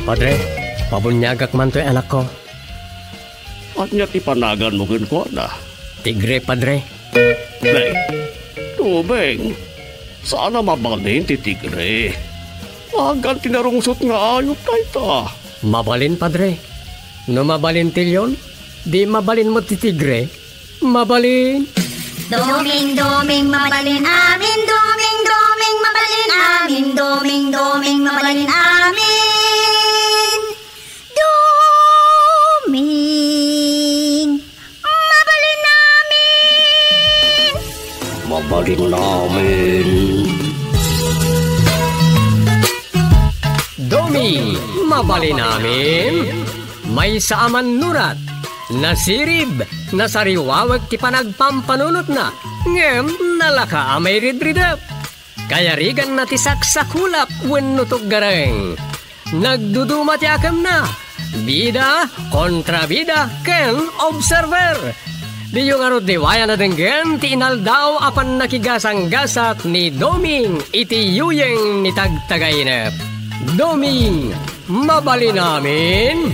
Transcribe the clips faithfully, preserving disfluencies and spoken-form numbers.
Padre, pabuniagak man toy anakko. Ania ti panaganmo kenkuana? Tigre, Padre. Nay, Doming, saan a mabalin ti tigre. Nagan ti narungsot nga ayup dayta. Mabalin, Padre. No mabalin ti leon, di mabalin met ti tigre. Mabalin. Doming, Doming, mabalin amin. Doming, Doming, mabalin amin. Doming, Doming, mabalin amin. Doming, mabalin amin. Mabalin amin. Doming, mabalin amin. Maysa a mannurat, nasirib, nasariwaweg ti panagpampanunotna, ngem nalaka a mairidridep. Kayariganna ti saksakulap wenno tuggareng. Nagduduma ti akemna, bida, kontrabida, ken observer. Diyo ngarud liwayan a denggen ti inaldaw a pannakigasanggasat ni Doming iti yuyeng ni Tagtagainep. Doming, mabalin amin.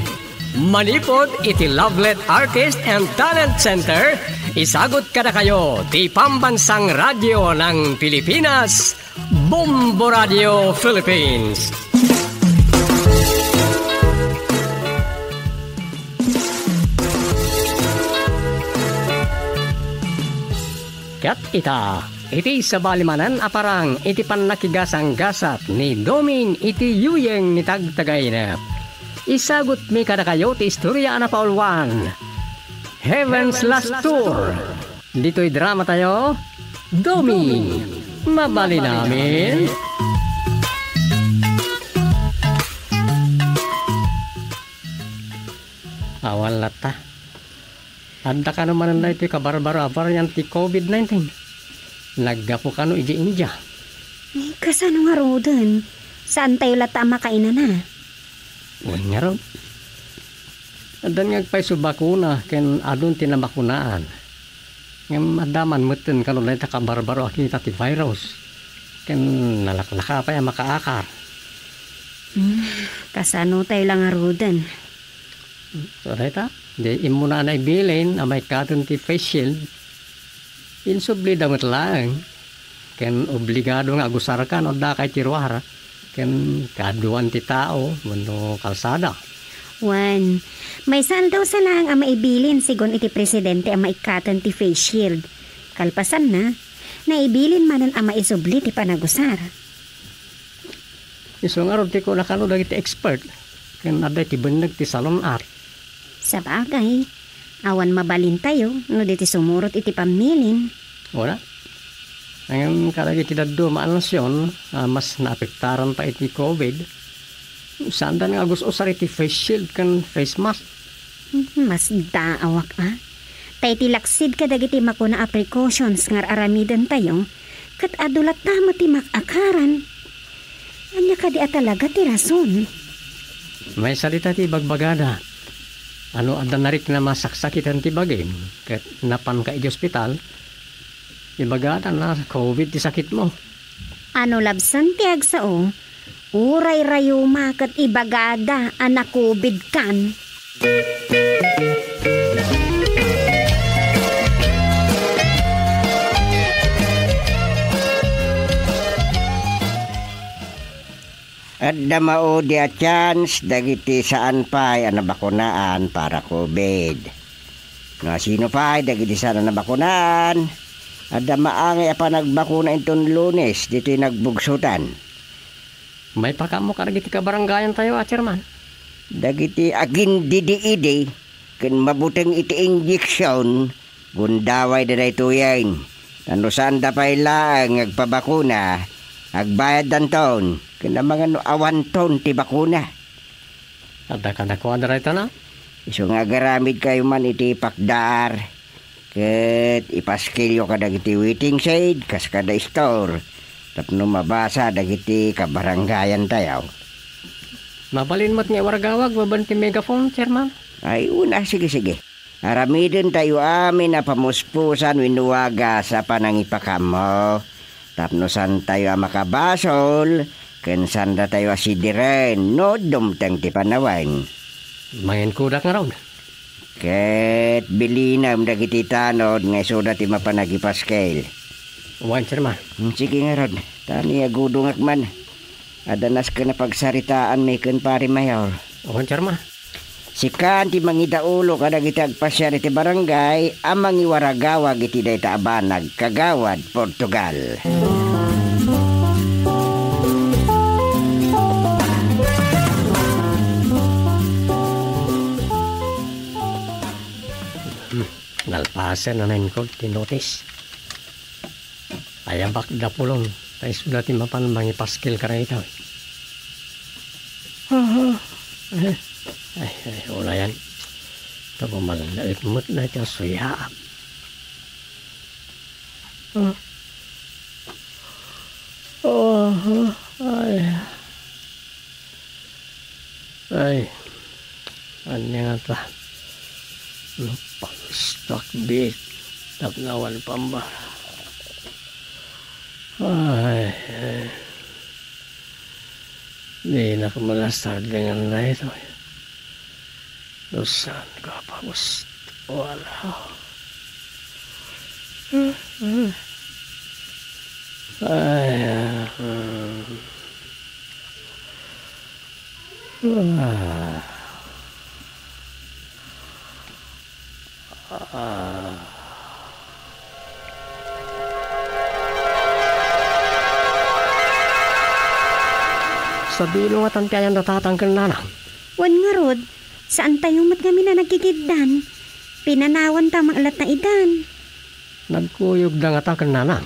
Manipud iti Lovelet Artist and Talent Center, isagut kadakayo ti Pambansang Radyo ng Pilipinas, Bombo Radio Philippines. Ket ita, iti sabali manen a parang iti pannakigasanggasat ni Doming iti yuyeng ni Tagtagainep. Isagutmi kadakayo ti istoria a napauluan, Heaven's Last Tour. Ditoy dramatayo, Doming, mabalin amin. Awan latta. Adda kano manen daytoy kabarbaro a variant ti covid nineteen. Naggapu kano idiay India. Ay, kasano ngaruden? Saantayo latta a makainana? Wen ngarud. Addan nga agpayso bakuna ken adun ti nabakunaan. Ngem adda man metten kano dayta kabarbaro a kita ti virus. Ken nalaklaka pay a makaakar. Hmm, kasano tayo la ngaruden? So, dayta, di immuna a naibilin a maikkaten ti face shield. Insubli da met laeng. Ken obligado nga agusarka no adda kay ti ruar. Ken kaaduan ti tao wenno kalsada. Wen, maysa aldaw sa laeng a maibilin segun iti presidente a maikkaten ti face shield. Kalpasanna, naibilin manen a maisubli ti panagusar. Isu ngarud ti kuna kano dagiti expert, ken adda iti benneg ti salon art. Sabagay, awan mabalintayo no di ti sumurot iti pammilin. Wala. Ngem kadagiti dadduma a nasion a mas naapektaran pa iti covid, saandan nga agus-usar iti face shield ken face mask. Hmm, mas daawak a. Ta iti laksid kadagiti makuna a precautions nga ar-aramidentayo, ket adu latta met ti mak-akaran. Ania kadi a talaga ti rason? Maysa dita ti ibagbagada. Ano adda narikna masaksakitan ti bagim, ket napanka iti ospital, ibagada na covid ti sakitmo. Ano labsan ti agsao, uray rayuma ket ibagada a na-covid kan. Adda maudi a chance dagiti saan pay a nabakunaan para covid. No asino pay dagiti saan a nabakunaan, adda maangay a panagbakuna inton Lunes ditoy nagbugsotan. Maipakaammo kadagiti kabarangayantayo a chairman. Dagiti agindidiidi ken mabuteng iti injeksion, gundawayda daytoyen. Ta no saanda pay laeng nga agpabakuna, agbayaddanton ken amangan no awanton ti bakuna. Adda kadakuada dayta na? Isu nga agaramidkayo man iti pakdaar, ket ipaskilyo kadagiti waiting shed kas kada store tapno mabasa dagiti kabarangayantayo. Mabalin met nga iwargawag babaen ti megaphone, Chairman? Ay, una, sige, sige. Aramidentayo amin a pamuspusan wenno wagas a panangipakaammo tapno saantayo a makabasol Ken saandatayo a sidiren no dumteng ti panawen. Manginkudak ngarud. Ket bilinem dagiti tanod nga isuda ti mapan agipaskel. Wen, Chairman. Hmm, sige ngarud, ta ni agudongak man. Adda nasken a pagsaritaanmi ken Pari Mayor. Wen, Chairman. Sikan ti mangidaulo kadagiti agpasiar iti barangay a mangiwaragawag iti dayta a banag, Kagawad Portugal. Hmm, nalpasen a nainkod ti notice. Ayabak da pulong, ta isuda ti mapan mangipaskel kadagitoy. Aha. Ay, ay, ay, unayan. Ta bumalnaet met na iti asuyaak. Ah. Aha. Ay. Ay, ania ngata? Napalistak bit. Tapno awan pamba. Ay, ay. Dinak malasardengan daytoy. No saan ka pa gusto, wala. Ay, ah, ah. Ah. Ah. Sadino ngatan ti ayan da tatang ken nanang? Wen ngarud, saantayo met ngamin a nagkikiddan. Pinanawanta met latta idan. Nagkuyogda ngata ken nanang?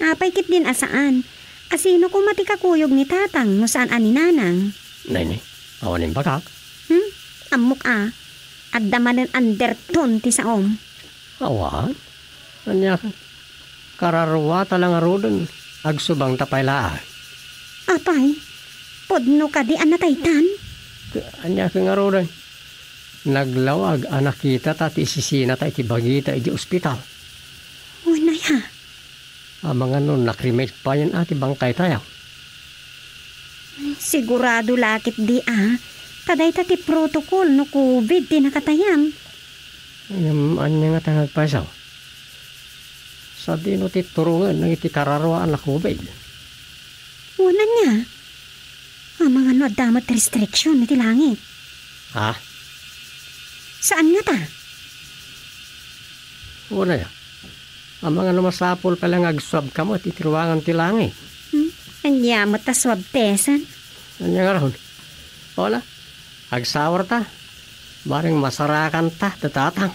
Apay ketdin a saan? A sino koma ti kakuyog ni tatang no saan a ni nanang? Nayni, awan imbagak. Hmm? Ammok a. Adda manen undertone ti saom. Awan? Ania? Kararua ta la ngaruden. Agsubangta pay laeng. Apay? Pudno kadi a nataytan? Ania ket ngaruden? Naglawag a nakitata ti isisinata iti bagita idiay ospital. Wen aya? Amangan no nakremate payen a ti bangkaytayo. Sigurado la ketdi a, ta dayta ti protocol no covid ti nakatayam. Ngem ania ngata nga agpayso? Sadino ti turongen dagiti kararuaan a covid? Wen ania? Amangan no adda met restriction iti langit. Ha? Saan ngata? Wen aya? Amangan no masapul pay la nga agsuabka met iti ruangan ti langit. Hmm? Ania met a swab tesen? Ania ngarud? Wala. Agsawarta. Bareng masarakanta, ti tatang.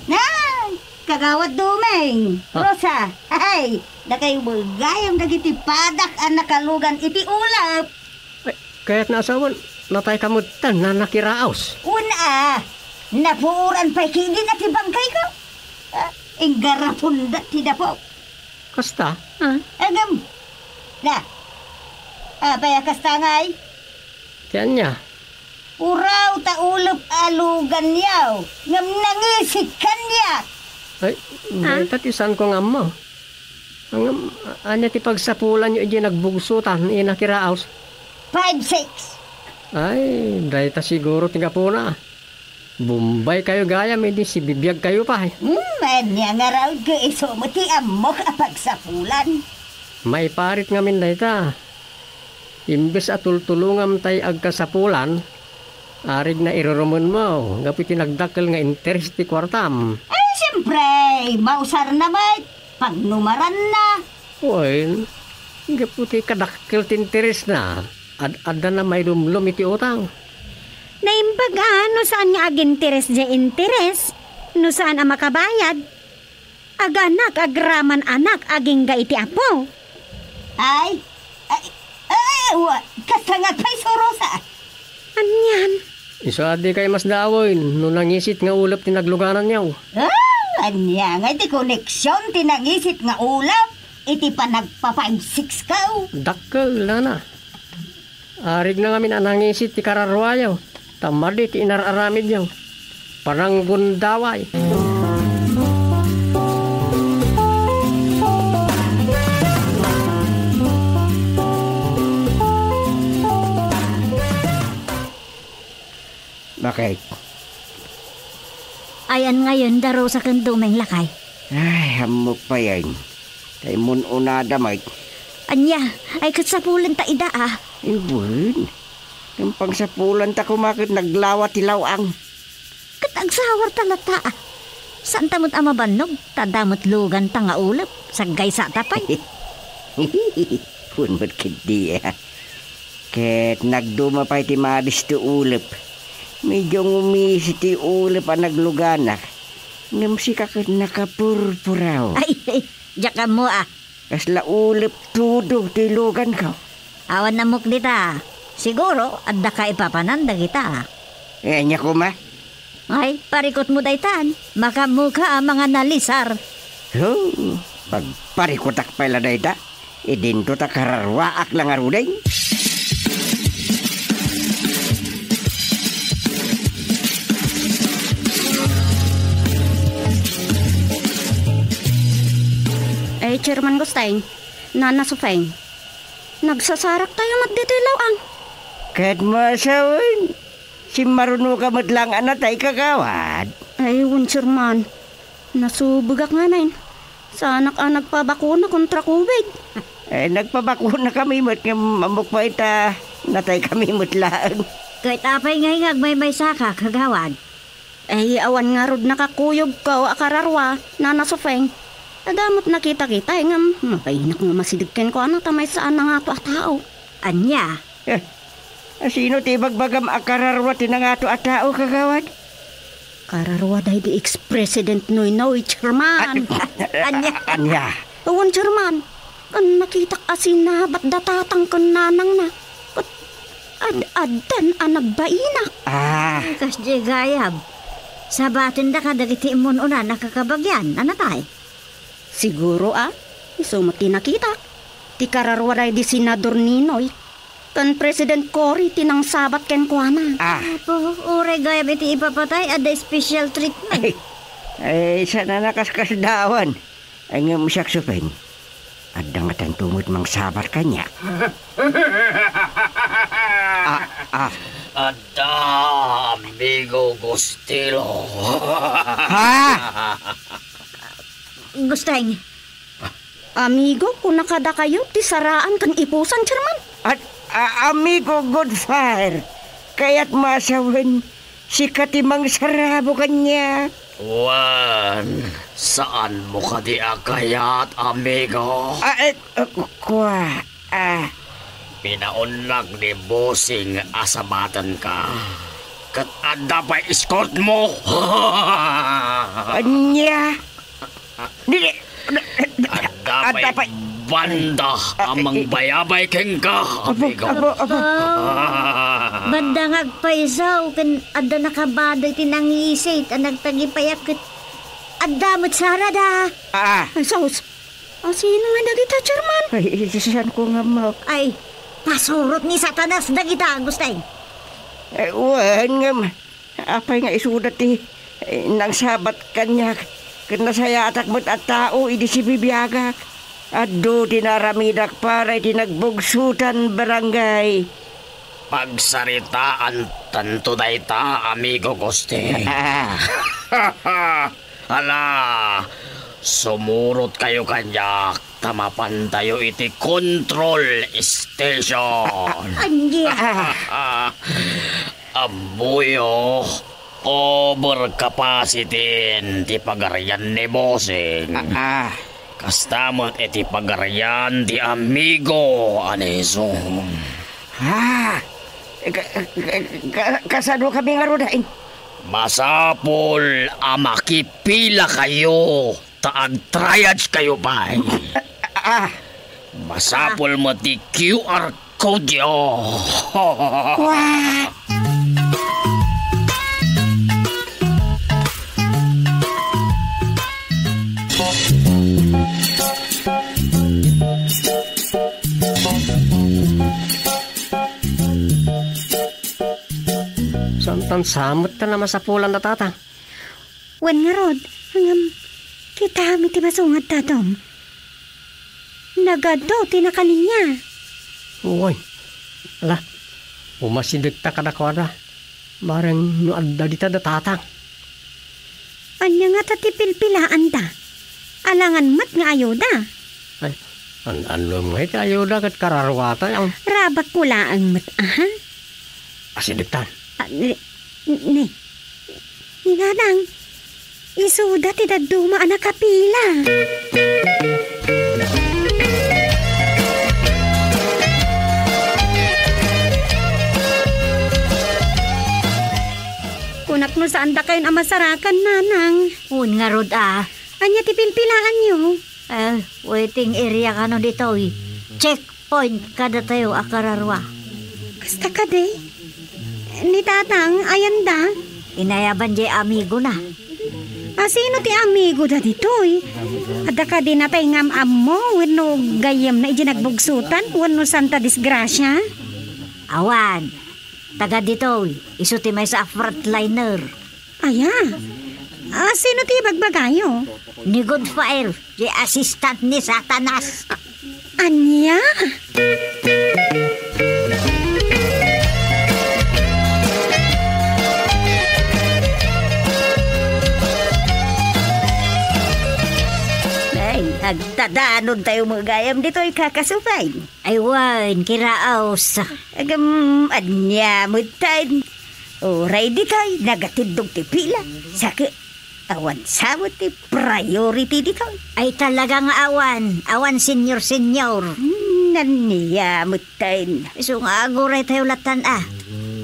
Nay! Kagawad Dumeng, ah. Rosa, hay, dakayo met gayam dagiti padak a nakalugan iti ulep. Ay, kayatna a sawen, natayka metten a nakiraos. Wen a, napuoran pay ketdin a ti bangkayko. Ah, inggarapunda ti dapok. Kasta? Ah. Agam. Na. Apay a kasta ngay? Ti ania? Puraw ta ulep a luganyo, ngem nangisit kaniak. Ay, ah? Dayta ti saanko nga ammo. Ngem, a-, ania ti pagsapulanyo idiay nagbugsotan, nakiraos? Five six. Ay, dayta siguro ti gapuna. Bombaykayo gayam idi sibibiagkayo pay. Hmm, ania ngarud ket isu met ti ammok a pagsapulan. Maiparit ngamin dayta. Imbes a tultulongam tay agkasapulan, arigna irurumenmo gapu iti nagdakkel nga interes ti kuartam. Ay, siempre, mausarna met, pagnumaranna. Wen, gapu ti kadakkel ti interesna, ad-addana mailumlom iti utang. Naimbag a, no saan nga aginteres diay interes, no saan a makabayad. Aganak, agraman anak, agingga iti Apo. Ay, ay, ay, wa, kasta nga pay surosa. Anian? Isu a dikay masdawen no nangisit nga ulep ti naglugananyo. Ah, ania nga iti koneksion ti nangisit nga ulep? iti panagpa-five six kaw. Dakkel, nana. Arigna ngamin a nangisit ti kararuayo, ta madi ti inar-aramidyo. Pananggundaway. Bakit? Ayan ngayon, Darosa ken Dumeng, lakay. Ay, ammok payen. Tay mun-unada met. Ania, ay ket sapulenta ida, a. Ay, wen. Ngem pangsapulenta koma ket naglawa ti law-ang. Ket agsawarta latta, a. Saanta met a mabannog, ta adda met luganta nga ulep, saggaysata pay. Wen met ketdi, a. Ket nagduma pay ti madis ti ulep. Medyo ngumisi ti ulep a nagluganak. Ngem sika ket nakapurpuraw. Ay, ay, diak ammo, a. Kasla ulep tudo ti luganko. Awan ammok dita. Siguro, adda ka ipapanan dagita. Eh, ania koma? Ay, parikutmo daytan. Makaammoka a manganalisar. Oh, pagparikutak pay la dayta. Idinto ta kararuaak la ngaruden. Ay, Chairman Gusteng, Nana Sufeng. Nagsasarak tayo met ditoy law-ang. Ket masawen, simmarunoka met laeng a natay, kagawad. Ay, wen, Chairman. Nasubegak ngamin. Saanak a nagpabakuna kontra covid. Eh, nagpabakuna kami met ngem ammok pay ta natay kami met laeng. Ket apay ngay nga agmaymaysaka, kagawad? Ay, awan ngarud nakakuyogko a kararua, Nana Sufeng. Adda met nakitakita, ngem mapainak nga masideg kenkuana ta maysa a nangato a tao. Ania? Eh, asino ti ibagbagam a kararua ti nangato a tao, kagawad? Kararua daydi ex-President Noynoy, Chairman. Ania? Ania? Wen, Chairman. Ken nakitak a sinabat da tatang ken nanangna. Ket ad-, addan a nagbaina. Ah. Ay, kasdiay gayam. Sabatenda kadagiti immun-unan a kakabagian a natay. Siguro, a, isu met ti nakitak. Ti kararua daydi Senador Ninoy ken President Cory ti nangsabat kenkuana. Ah. Apo, uray gayam iti ipapatay, adda special treatment. Ay, ay, saan a nakaskasdaawan? Ay, ngem siak, Sufeng, adda ngatanto met mangsabat kaniak. Ah, ah. Adda, amigo Gustilo. Ha? Gusteng. Amigo, kuna kadakayo ti saraan ken ipusan, Chairman? At, a-, amigo Goodfire, kayat masawen, sika ti mangsarabo kaniak. Wen, saanmo kadi a kayat, amigo? Ah, eh, ah, kua, ah. Pinaunnak ni Bossing a sabatenka. Ket adda pay escortmo. Ania? Di, di, di, Adda adda pay pay banda a mangbayabay kenka, amigo. Apo, apo. Ah. Banda nga agpayso ken adda nakabado iti nangisit a nagtagipayak ket adda met sarada. Ah. Ay, sus. Asino nga dagita, Chairman? Ay, saan ko nga ma- Ay, pasurot ni Satanas dagita, Agustin. Ay, wen, ngem, apay nga isuda ti, eh, nangsabat kaniak, ket nasayatak met a tao idi sibibiagak. Adu ti naaramidak para iti nagbugsotan barangay. Pagsaritaantanto dayta, amigo Gusting. Ah. Hala, sumurot kayo kaniak ta mapantayo iti control station. Ania? Ammoyo, over capacity ti pagarian ni Bossing. Ah, ah. Kasta met iti pagarian ti amigo a ni Song. Ah, ka-, ka-, ka-, kasano kami ngaruden? Masapul a makipila kayo ta ag-triage kayo pay. Ah. Masapul met ti Q R code yo. What? Ansamet ta namasapulan da, Tatang. Wen ngarud, ngem kitam iti masungad ta, Dom. Nagadu ti nakaninia. Wen. Ala, umasidegta kadakuada. Bareng no adda dita da Tatang. Ania ngata ti pilpilaanda? Alangan met nga ayuda. Ay, an-, annom nga iti ayuda ket kararuata, ang Rabakko laeng met, aha. Asidegtan. Ah, ni, ni, ni Nanang, isuda ti dadduma a nakapila. Kunak no saandakayon a masarakan, Nanang. Wen ngarud a. Ania ti pilpilaanyo? Eh, waiting area kano ditoy. Checkpoint kadatayo a kararua. Kasta kadi? Ni Tatang, ayanda? Inayaban jay amigo na. A, sino ti amigo da ditoy? Adda kadi natay ngam ammo wenno gayyemna iti nagbugsutan wenno santa disgrasia? Awan. Taga ditoy, isu ti maysa a frontliner. Aya? A, sino ti ibagbagayo? Ni Good Fire, ti assistant ni Satanas. Ania? Ay, agtadanontayo met gayam ditoy, Kaka Supeng. Ay wen, kiraos. Agam, ania metten? Uray ditoy, nagatiddog ti pila. Saka, awan sa met ti priority ditoy. Ay talaga nga awan. Awan senior-senior. Hmm, ania metten? Isu nga aguray tayo latan a.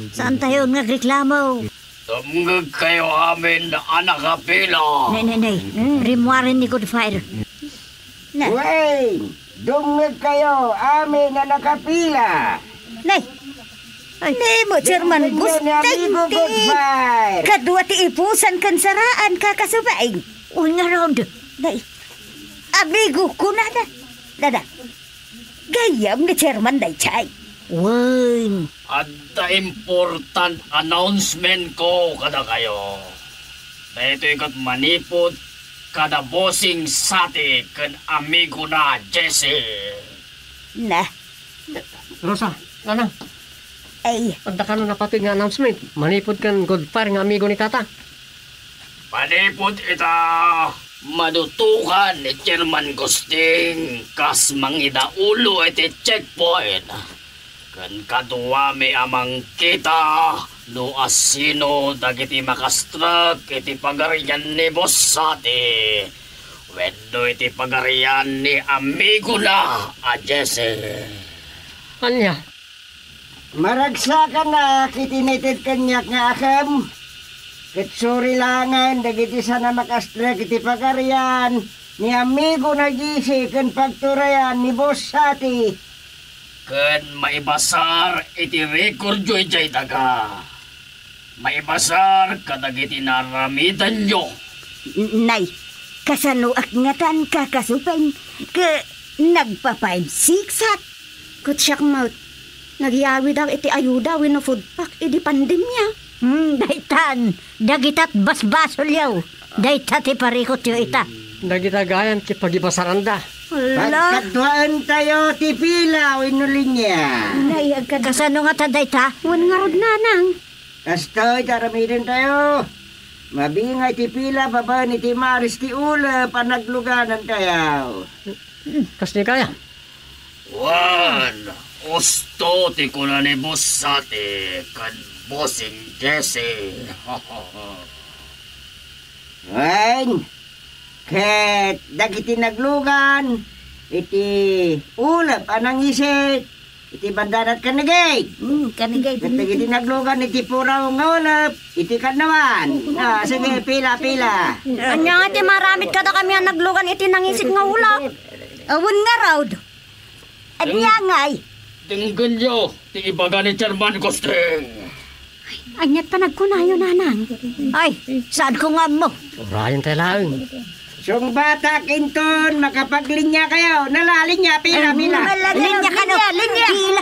Saan tayo nga agreklamo? Dumngegkayo amin a nakapila. Nay, nay, nay. Rimmuaren ni Good Fire. Na. Wen, dumngegkayo amin a nakapila. Nay. Ay. Ni mo, Chairman Gusting, ti kadua ti ipusan ken saraan, Kaka Supeng. Wen ngarud. Nay. Amigo, kunada. Dada. Gayyem ni Chairman daydiay. Wen. Adda important announcement ko kadakayo. Daytoy ket manipud kada Bossing Sati ken amigona Jesse. Na. Rosa, Nanang. Ay. Adda kano napateg nga announcement manipud ken Good Fire nga amigo ni Tata? Manipud ita, madutokan ni Chairman Gusting kas mangidaulo iti checkpoint. Ken kaduami a mangkita no asino dagiti makastrek iti pagarian ni Boss Sati wenno iti pagarian ni amigona a Jesse. Ania? Maragsakanak iti naited kaniak nga akem, ket suri laengen dagiti saan a makastrek iti pagarian ni amigona Jesse ken pagturayan ni Boss Sati. Ken maibasar iti rekordyo idiay daga. Maibasar kadagiti naaramidanyo. Nay, kasanoak ngatan, Kaka Supeng, ket nagpa-five six-ak? Ket siak met, nagyawidak iti ayuda wenno food pack idi pandemia. Hmm, daytan, dagitat basbasolyo. Dayta ti parikutyo ita. Dagita gayam ti pagibasaranda. Ala. Pagkaduaentayo ti pila wenno linia. Nay, agkad- Kasano ngata dayta? Wen ngarud, Nanang. Kastoy ti aramidentayo. Mabingay ti pila babaen iti maris ti ulep a nagluganantayo. Kasdi gayam. Wen, usto ti kuna ni Boss Sati ken Bossing Jesse. Wen, ket dagiti naglugan iti ulep a nangisit iti bandanat kanigid. Hmm, kanigid. Ket dagiti naglugan iti puraw nga ulep iti kannawan. Ah, sige, pila, pila. Ania nga ti maaramid kadakami a naglugan iti nangisit nga ulep? Awan ngarud. Ania ngay? Denggenyo ti ibaga ni Chairman Gusting. Ania ta nagkunayo, Nanang? Ay, saanko nga ammo. Urayen tayo laeng. Sungbatak inton makapaglinia kayo. Nala, linia, pila, pila. Linia kano. Linia, linia. Pila.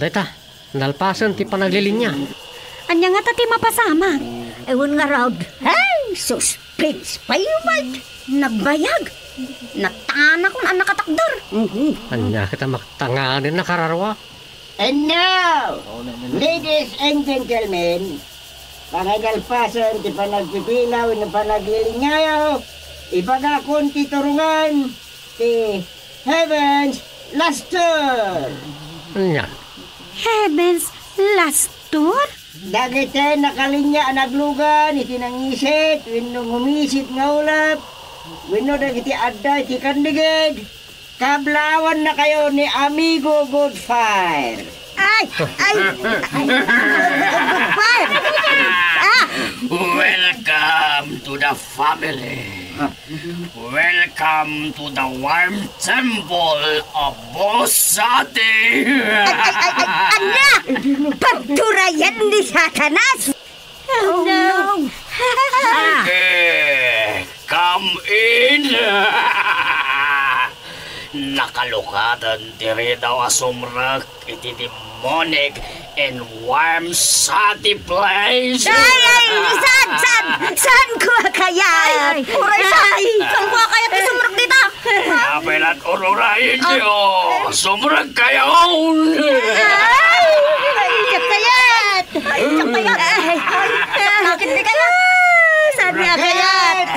Dayta, nalpasen ti panaglilinia. Ania ngata ti mapasamak? Awan ngarud. Hey, suspense pay met. Nagbayag. Natanakon a nakatakder. Mhm. Ania ket a maktanganen a kararua? And now, ladies and gentlemen, panagdalpasen ti panagpipila wenno panagliliniayo, ibagakon ti turongan ti Heaven's Last Tour. Ania? Heaven's Last Tour? Dagiti nakalinia a naglugan iti nangisit wenno ngumisit nga ulep, wenno dagiti adda iti kandigid, kablaawanna kayo ni Amigo Good Fire. Ay! Ay! Ay! Good Fire! Ah! Welcome to the family. Welcome to the warm temple of Bosati. Ay, ay, ay, ay, ania? Pagturayan ni Satanas! Oh, no! Sige, come in! Nakalukaten ti ridaw a sumrek iti demonic and warm Sati place. Ay, ay, saan, saan? Saan ko kayat? Ay, uray, saan? Ay. Saan ko kayat ti sumrek dita? Apay la uray, Indio. Sumrek kayo. Ay, ay, kayat. Ay, kayat. Ay, bakit di kayat? Saan nga kayat?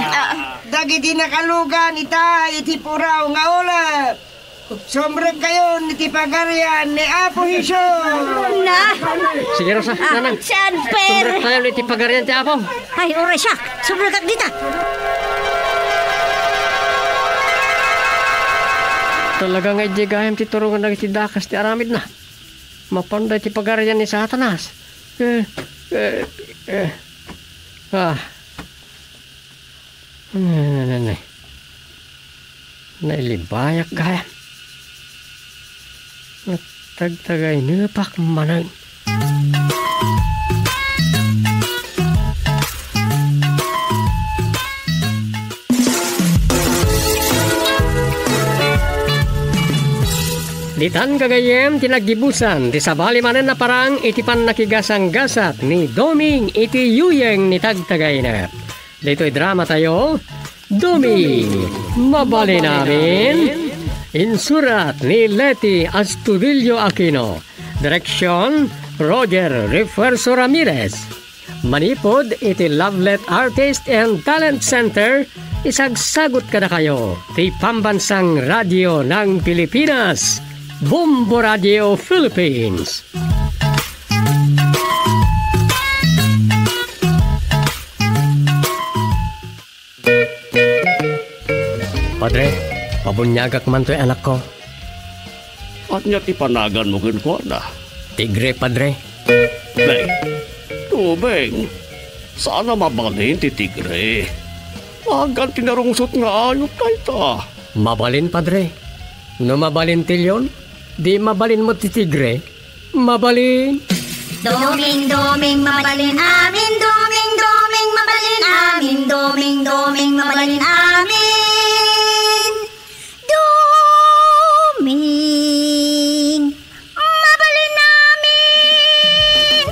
Dagiti nakalugan ita iti puraw nga ulep. Sumrek kayo iti pagarian ni Apo Jesus. Na? Sige, Rosa, ah, nanang. Saan, per? Sumrek kayo iti pagarian ti Apo. Ay, uray siak. Sumrekak dita. Talaga nga idiay gayam ti turongan dagiti dakas ti aramidna. Mapan dayta ti pagarian ni Satanas. Eh, eh, eh. Ah. Ay, ay, ay, ay. Nailibayak gayam. Nagtagtagaynepak manen. Ditan gagayyem ti naggibusan ti sabali manen a parang iti pannakigasanggasat ni Doming iti yuyeng ni Tagtagaynep. Ditoy dramatayo, Doming, Mabalin Amin. Insurat ni Leti Astudillo Aquino. Direksyon, Roger Refuerzo Ramirez. Manipud iti Lovelet Artist and Talent Center, isagsagut kadakayo ti Pambansang Radio ng Pilipinas, Bombo Radio Philippines. Padre, pabuniagak man toy anakko. Ania ti panaganmo kenkuana? Tigre, Padre. Nay, Doming, saan a mabalin ti tigre. Nagan ti narungsot nga ayot dayta. Mabalin, Padre. No mabalin ti leon, di mabalin met ti tigre. Mabalin. Doming, Doming, mabalin amin. Doming, Doming, mabalin amin. Doming, Doming, mabalin amin. Doming, mabalin amin.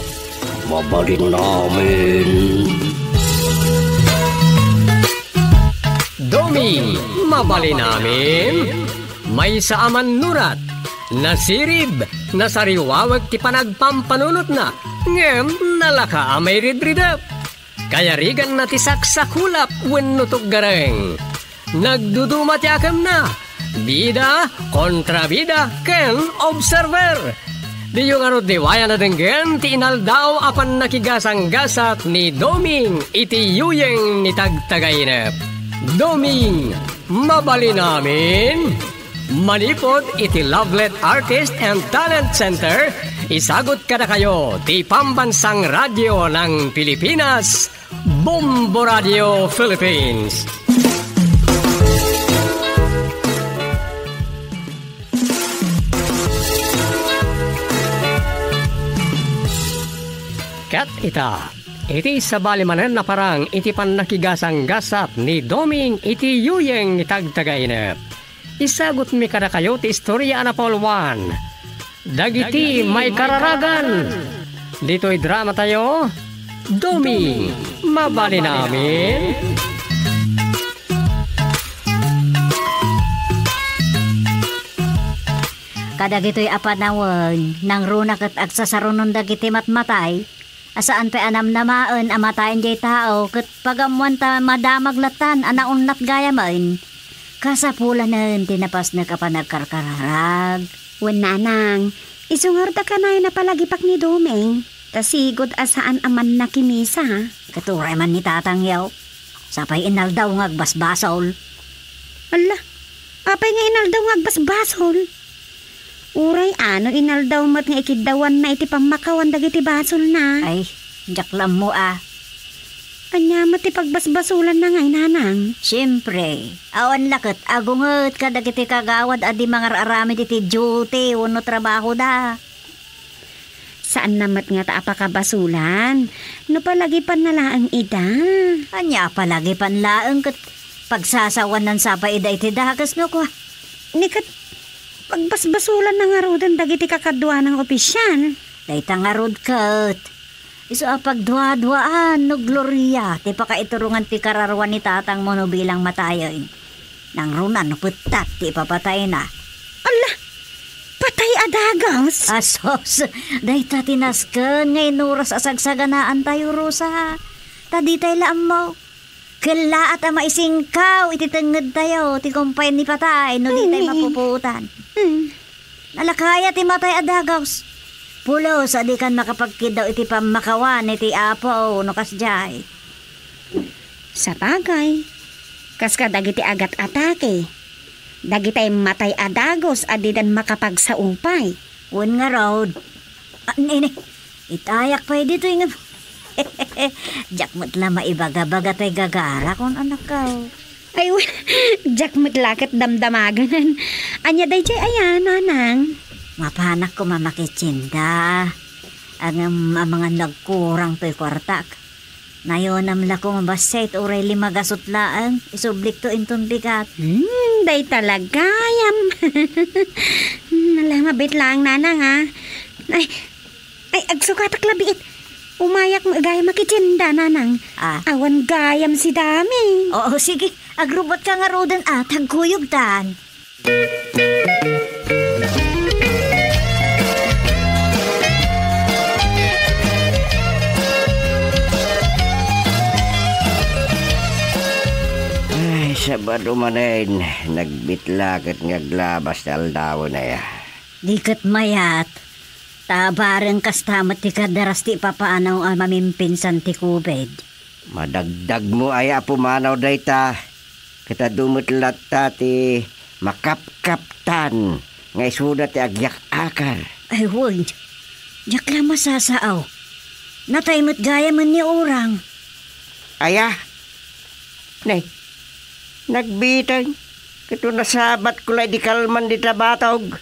Mabalin amin. Doming, mabalin amin. Maysa a mannurat, nasirib, nasariwawag ti panagpampanunotna, ngem nalaka a mairidridep. Kayariganna ti saksakulap wenno tuggareng. Nagduduma ti akemna, bida, kontrabida, ken observer. Diyo ngarud liwayan a denggen ti inaldaw a pannakigasanggasat ni Doming iti yuyeng ni Tagtagainep. Doming, mabalin amin. Manipud iti Lovelet Artist and Talent Center, isagut kadakayo ti Pambansang Radyo ng Pilipinas, Bombo Radio Philippines. Ket ita, iti sabali manen a parang iti pannakigasanggasat ni Doming iti yuyeng ni Tagtagainep. Isagutmi kadakayo ti istorya a napauluan. Dagiti maikararagan, ditoy dramatayo, Duming Mabalin Amin. Kadagitoy a panawen, nangruna ket agsasarunon dagiti matmatay, a saan pay a namnamaen a matayen diay tao ket pagammoan ta madamag lattan a naunnat gayamen. Kasapulanen ti napasnek a panagkarkararag. Wen, nanang, isu ngarud a kanayon a palagipak ni Duming, ta sigud a saan a mannakimisa. Ket uray man ni tatangyo, sapay inaldaw nga agbasbasol. Alla, apay nga inaldaw nga agbasbasol? Uray a no inaldaw met nga ikiddawanna iti pammakawan dagiti basolna. Ay, diak la ammo a. Ania met ti pagbasbasolanna ngay, nanang? Siempre, awan la ket agunget kadagiti kagawad a di mangar-aramid iti duty wenno trabahoda. Saanna met ngata a pakabasolan no palagipanna laeng ida. Ania a palagipan laeng ket pagsasawanan sapay ida iti dakes no kua. Ni ket pagbasbasolanna ngaruden dagiti kakaduana nga opisial. Dayta ngarud ket isu a pagduaduaan no gloria ti pakaiturongan ti kararuan ni tatangmo no bilang matayen. Nangruna no pettat ti ipapatayna. Alla, patay a dagus? Asos, dayta ti nasken nga inuras a sagsaganaantayo, Rosa. Ta ditay la ammo. Kellaat a maisingkaw iti tengngedtayo ti kumpay ni patay no ditay Mm. mapupuotan. Mm. Nalakaya ti matay a dagus. Pulos a dikan makapagkiddaw iti pammakawan iti Apo no kasdiay. Sabagay, kas kadagiti agat-atake, dagitay matay a dagus a didan makapagsaupay. Wen ngarud, ah, nini, itayak pay ditoy nga, diak met la maibaga-baga tay gagarakon, anakko. Ay, wen, diak met la ket damdamaganan. Ania daydiay aya, nanang? Mapanak koma makitsinda. Ngem amangan no agkurang toy kuartak. Nayonam la koma bassit uray lima gasut laeng, isublikto inton bigat. Hmm, dayta la gayam. Hmm, ala, mabit laeng, nanang, a. Ay, ay, agsukatak la biit. Umayak met gayam makitsinda, nanang. Ah. Awan gayam si Duming. Oo, sige. Agrubotka ngaruden, a, ta agkuyogtan. Ay, Sabado manen, nagbitla ket nga aglabas ti aldawen aya. Di ket mayat, ta bareng kasta met ti kadaras ti ipapanaw a mamimpinsan ti covid. Madagdagmo aya a pumanaw dayta, ket adu met latta ti makapkaptan nga isuda ti agyak-akar. Ay, wen, diak la masasao. Natay met gayamen ni Urang. Aya? Nay, nagbiteng, ket nasabatko la idi kalman dita batog.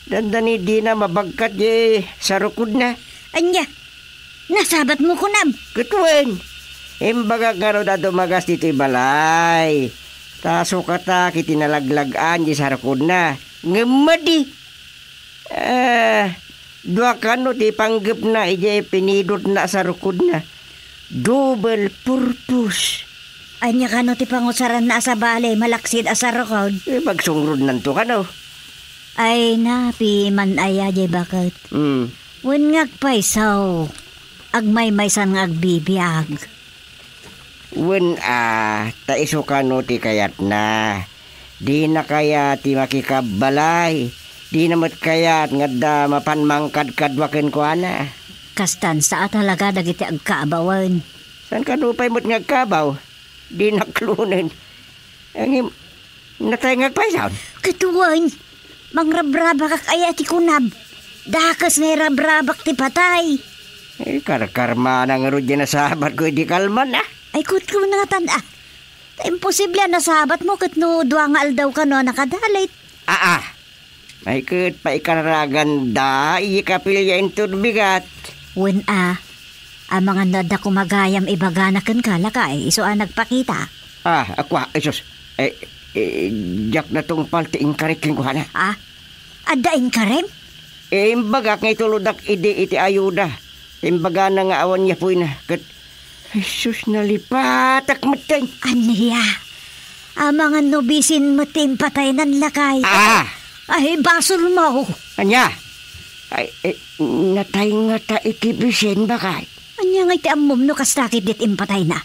Dandani dina mabagkat di sarukodna. Ania? Nasabatmo kunam? Ket wen, imbagak ngarud a dumagas ditoy balay. Ta sukatak iti nalaglag-an di sarukodna. Ngem madi. Eh, dua kano ti panggepna idiay pinidotna a sarukodna. Double purpose. Ania kano ti pangusaranna a sabali malaksid a sarukod? Eh, magsungrodnanto kano. Ay, napiman aya diay baket. Hmm. Wen nga agpayso, agmaymaysan nga agbibiag. Wen a, ta isu kano ti kayatna. Dina kayat ti makikabbalay. Dina met kayat nga adda mapan mangkadkadua kenkuana. Kastan sa a talaga dagiti agkabawen. Saan kano pay met nga agkabaw? Di naklonen. Ngem, natay nga agpayson? Ket wen, mangrabrabakak aya ti kunam. Dakes nga irabrabak ti patay. Eh, karkarmana ngarud diay nasabatko idi kalman, a. Ay, kutkuna ngatan, a. Ta imposible a nasabatmo ket no dua nga aldaw kano a nakadalit. Aa, Ay, ket paikararaganda, idi kapilya inton bigat. Wen a, amangan no adda koma gayam ibagana kenka, lakay, isu a nagpakita. Ah, akua, Hesus. Eh, eh, diak natungpal ti inkarek kenkuana. Ah? Adda inkarem? Imbagak nga itulodak idi iti ayuda. Imbagana nga awan yapuyna, ket, Jesus, nalipatak metten. Ania? Amangan no bisin met ti impataynan, lakay. Ah! Ay, basolmo. Ania? Ay, eh, natay ngata iti bisin, bakay? Ania ngay ti ammom no kasta ketdi ti impatayna?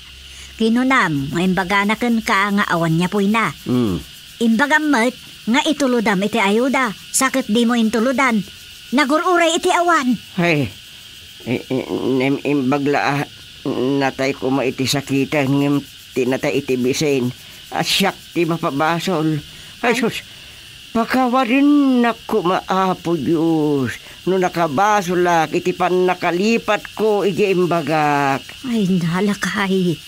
Kinunam nga imbagana kenka nga awan yapuyna. Hmm. Imbagam met nga itulodam iti ayuda, sa ket dimo intulodan. Nagur-uray iti awan. Ay, i-, i-, nem-, imbag la a natay koma iti sakiten, ngem ti natay iti bisin, a siak ti mapabasol. Ay, ay, sus, pakawarinnak koma, Apo Dios, no nakabasolak iti pannakalipatko iti imbagak. Ay, nalakay.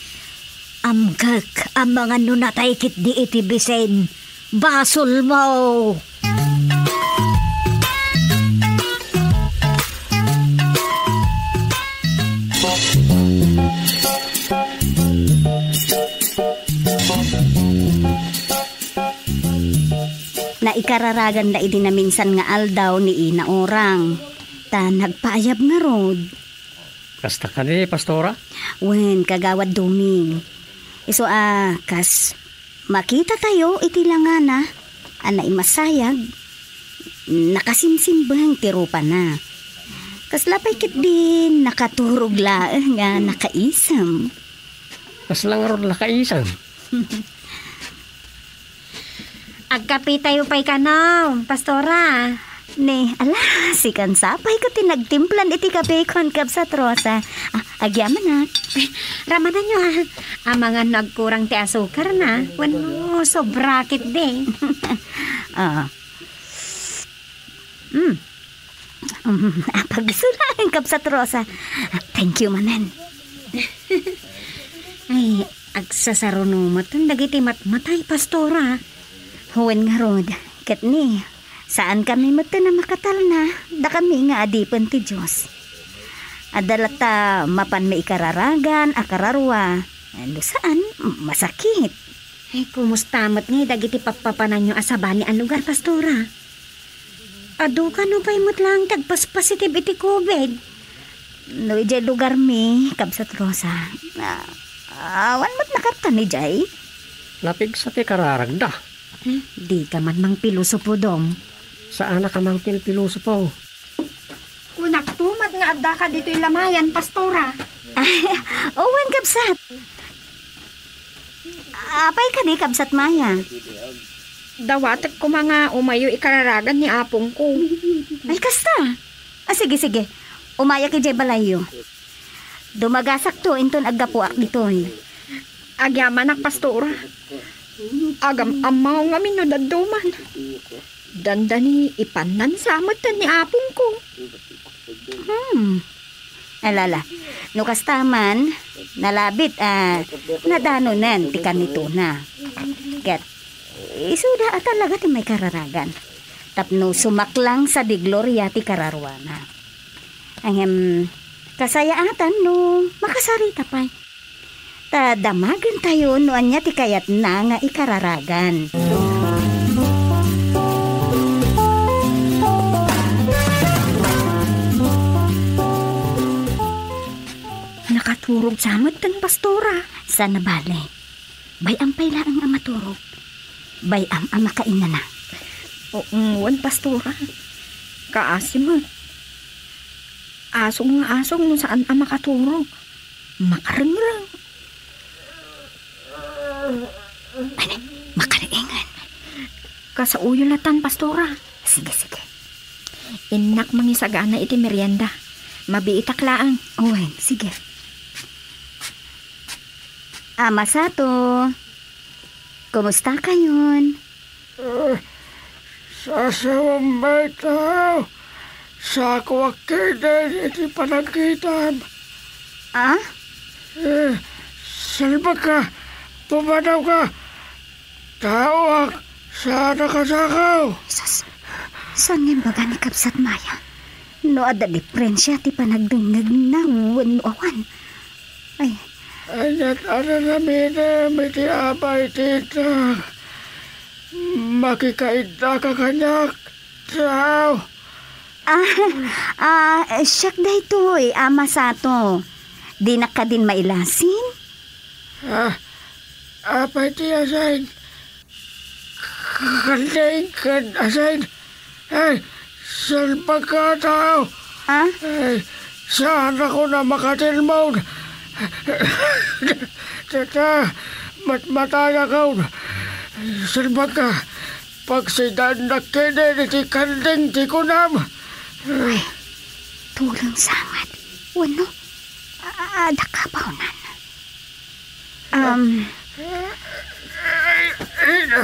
Amgek, amangan no natay ketdi iti bisin, basolmo. Naikararagan la idi naminsan nga aldaw ni Ina Orang. Ta nagpaayab ngarud. Kasta kadi, Pastora? Wen, Kagawad Doming. Isu a kas makitatayo iti langana a naimasayag, nakasimsimbeng ti rupana. Kasla pay ketdi nakaturog laeng nga nakaisem. Kasla ngarud nakaisem? Agkapitayo pay kano, Pastora. Ne, ala, sikan sapay ket ti nagtimplan iti kapekon, Kabsat Rosa. Ah, agyamanak. Ay, ramananyo, ah. Amangan no agkurang ti asukarna. Wenno, sobra ketdi. Ah. Mm. Mm, apag isu laeng, Kabsat Rosa. Thank you manen. Ay, agsasaruno met dagiti matmatay, Pastora. Wen ngarud, ket ni, saankami met a makatalna, dakami nga adipen ti Dios. Adda latta mapan maikararagan a kararua. No saan, masakit. Ay, kumusta met ngay dagiti pappapananyo a sabali a lugar, Pastora? Adu kano pay met laeng ti agpaspositive iti covid? No idiay lugarmi, Kabsat Rosa, a-, awan met nakaptan idiay. Napigsa ti kararagda. Eh, dika man mangpilosopo, Dong. Saanak a mangpilpilosopo. Kunakto met nga addaka ditoy Lamayan, Pastora. Wen, Kabsat. Apay kadi, Kabsat Maya? Dawatek koma nga umayo ikararagan ni apongko. Ay, kasta? Ah, sige, sige. Umayak idiay balayyo. Dumagasakto inton aggapuak ditoy. Agyamanak, Pastora. Agam-ammo ngamin no dadduma. Dandani ipannan sa met ni apongko. Hmm. Alala, no kasta man, nalabit a nadanonen ti kanitona. Ket isuda a talaga ti maikararagan. Tapno sumaklang sadi gloria ti kararuana. Ngem, kasayaatan no makasarita pay. Ta damagentayo no ania ti kayatna nga ikararagan. Nakaturog sa met ten, Pastora. Saan a bale. Bay-am pay laeng a maturog. Bay-am a makainana. O, wen, Pastora. Kaasi met. Asong nga asong no saan a makaturog. Makarengreng. Ay, makariingan. Kasaoyo latan, Pastora. Sige, sige. Innak mangisagana iti merienda. Mabiitak laeng. Wen, sige. Ama Sato, kumusta kayon? Eh, sasawem, mayta. Sakoak ketdi iti panagkitam. Ah? Eh, salbagka, pumadawka. Taoak, saan a kasakaw. Sus, saan nga imbaga ni Kabsat Maya? No adda diferensia ti panagdengngegna wenno awan? Ay. Aniat a nanamitem iti abay ti innak? Makikaiddaka kaniak, tao. Ah, ah, siak daytoy, Ama Sato. Dinak kadin mailasin? Ah, apay ti asayd? Kanding ken asayd? Ay, salbagka a tao! Ah? Ay, saanakon a makatilmon. Tata, matmatayakon. Salbagka, pagsidaannak ketdi iti kanding ti kunam. Ay, tuleng sangad. Wenno, a-, a-, adda kabaonan. Um, Ay, ay, na.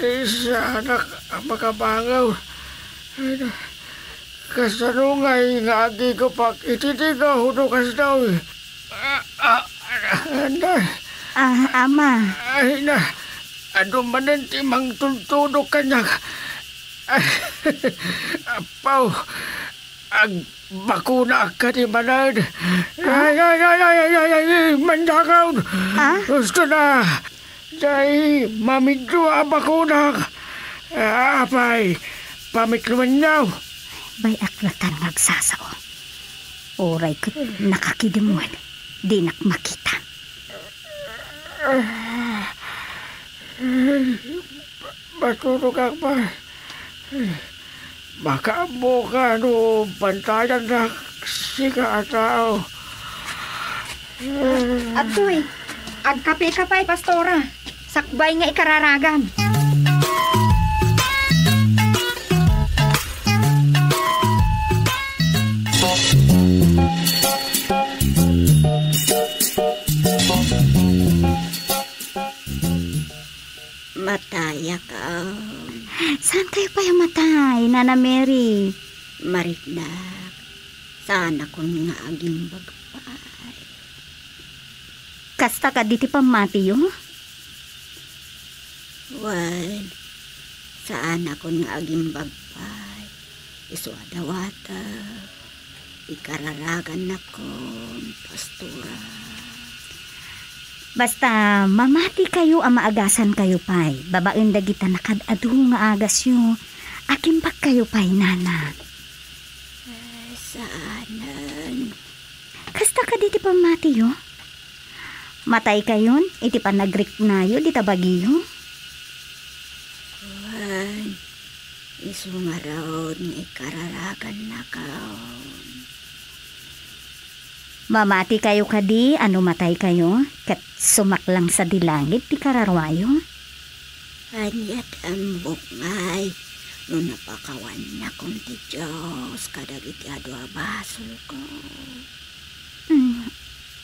Ay, saanak a makabangaw. Ay, na. Kasano ngay nga agigupak iti digaw no kasdaaw? Ah, ah, na. Ah, Ama. Ay, na. Adu manen ti mangtudtudok kaniak. Apo, ag-, Bakonak kadi manen. Ah? Ay, ay, ay, ay, ay, ay, ay, ay, mandakaw! Ah? Gusto na! Dai, mamidlo a bakonak! Ah, apay, pamitloenyo! Bay-ak latta nga agsasao. Uray ket nakakidem met, dinak makita. Ah, ay, ba-, baturogak ba? Makaammoka no bantayannak, sika a tao. Adtoy, agkapeka pay, Pastora. Sakbay nga ikararagam. Matayakon. Saankayo pay a matay, Nana Mary? Mariknak, saanakon nga agimbag pay. Kasta kadi ti pammatiyo? Wen, saanakon nga agimbag pay. Isu a dawatek, ikararagannakon, Pastora. Basta, mamatikayo a maagasankayo pay, babaen dagita nakad-adu nga agasyo, agimbagkayo pay, Nana. Ay, saanen. Kasta kadi ti pammatiyo? Mataykayon iti panagriknayo dita bagiyo? Wen, isu ngarud nga ikararagannakon. Mamatikayo kadi a no mataykayo, ket sumaklang sadi langit ti kararuayo? Ania ti ammok ngay no napakawannakon ti Dios kadagiti adu a basolko? Hmm.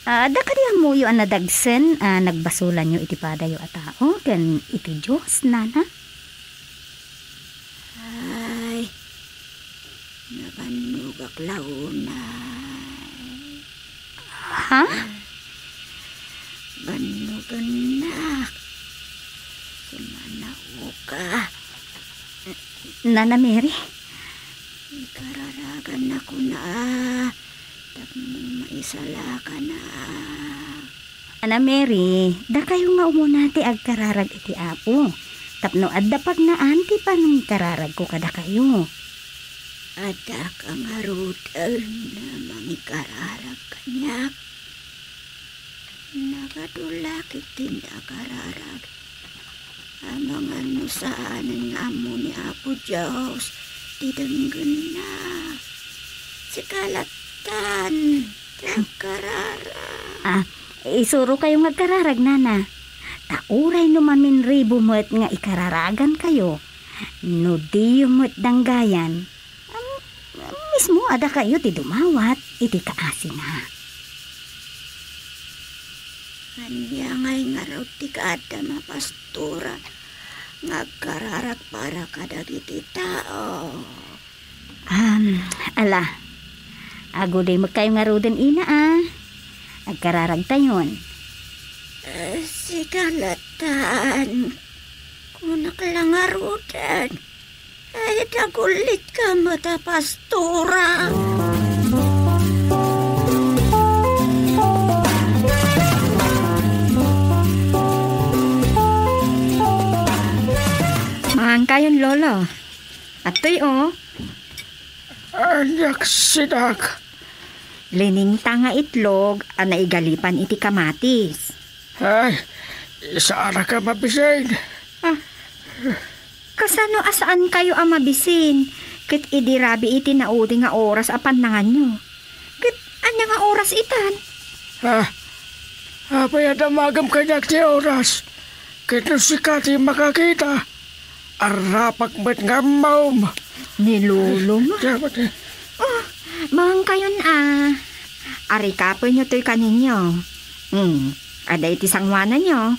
Adda kadi ammoyo a nadagsen a nagbasolanyo iti padayo a tao ken iti Dios, Nana? Ay, nabannogak la unay. Ha? Bannogennak. Sumanaoka. Nana Mary? Ikararagannakon a tapno maisalakanak. Nana Mary, dakayo nga umuna ti agkararag iti Apo, tapno adda pagnaan ti panangikararagko kadakayo. Adda ka ngaruden a mangikararag kaniak? Nagadu la ketdin ti akararag. Amangan no saanen nga ammo ni Apo Dios ti denggenna. Sika lattan ti agkararag. Ah, isurokayo nga agkararag, Nana. Ta uray no maminribo met nga ikararagankayo, no diyo met danggayan, Am-, mismo a dakayo ti dumawat iti kaasina. Ania ngay ngarud ti kaaddam a pastora nga agkararag para kadagiti tao? Am, ala, agudimekkayo ngaruden, ina, a. Agkararagtayon. Eh, sika lattan. Kunak la ngaruden. Ay, dagullitka met a pastora. Maankayon, Lolo. Atoy, o. Aniak sidak? Liningta nga itlog a naigalipan iti kamatis. Ay, saanak a mabisin. Ah, kasano a saankayo a mabisin? Ket idi rabii ti naudi nga oras a pannanganyo. Ket ania nga oras itan? Ah, apay a damagem kaniak ti oras? Ket no sika ti makakita, arrapak met nga ammom. Ni Lolo nga. Dapat eh. Oh, maangkayon a. Arikapenyo toy kaninyo. Hmm, adda iti sanguananyo.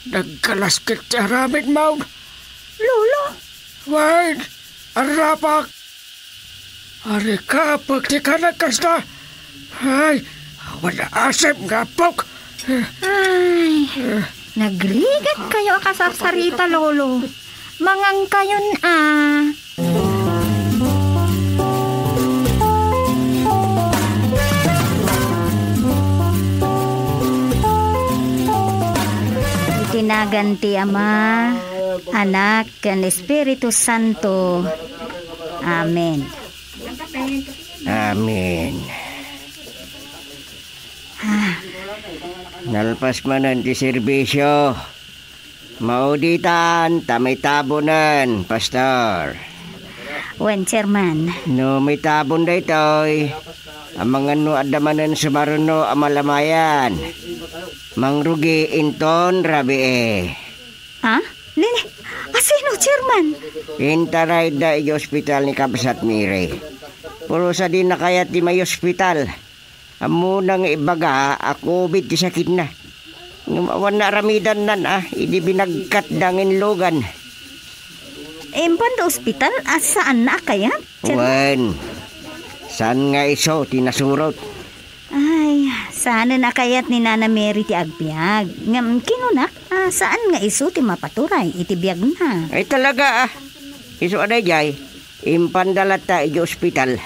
Nagkalas ket ti aramidmo. Lolo! Wen, arrapak! Arikapek ti kanagkasta. Ay, awan asem nga apok. Ay, nagrigat kayo a kasarsarita, Lolo. Mangankayon a. Iti nagan ti Ama, Anak, ken Espiritu Santo. Amen. Amen. Ah. Nalpas manen ti serbisio. Mauditan ta maitabonen, Pastor. Wen, Chairman. No maitabon daytoy, amangan no adda manen sumaruno a malamayan. Mangrugi inton rabii. Ha? Nini? Asino, Chairman? Intarayda iti ospital ni Kabsat Mary. Pulos a dina kayat ti maiospital. Ammona nga ibaga a covid ti sakitna. Ngem awan naaramidannan a idi binagkatda nga inlugan. Impan ta ospital a saanna a kayat, Chairman? Wen, saan nga isu ti nasurot. Ay, saanen a kayat ni Nana Mary ti agbiag. Ngem kinunak a saan nga isu ti mapaturay iti biagna. Ay, talaga, ah. Isu a daydiay, impanda latta iti ospital.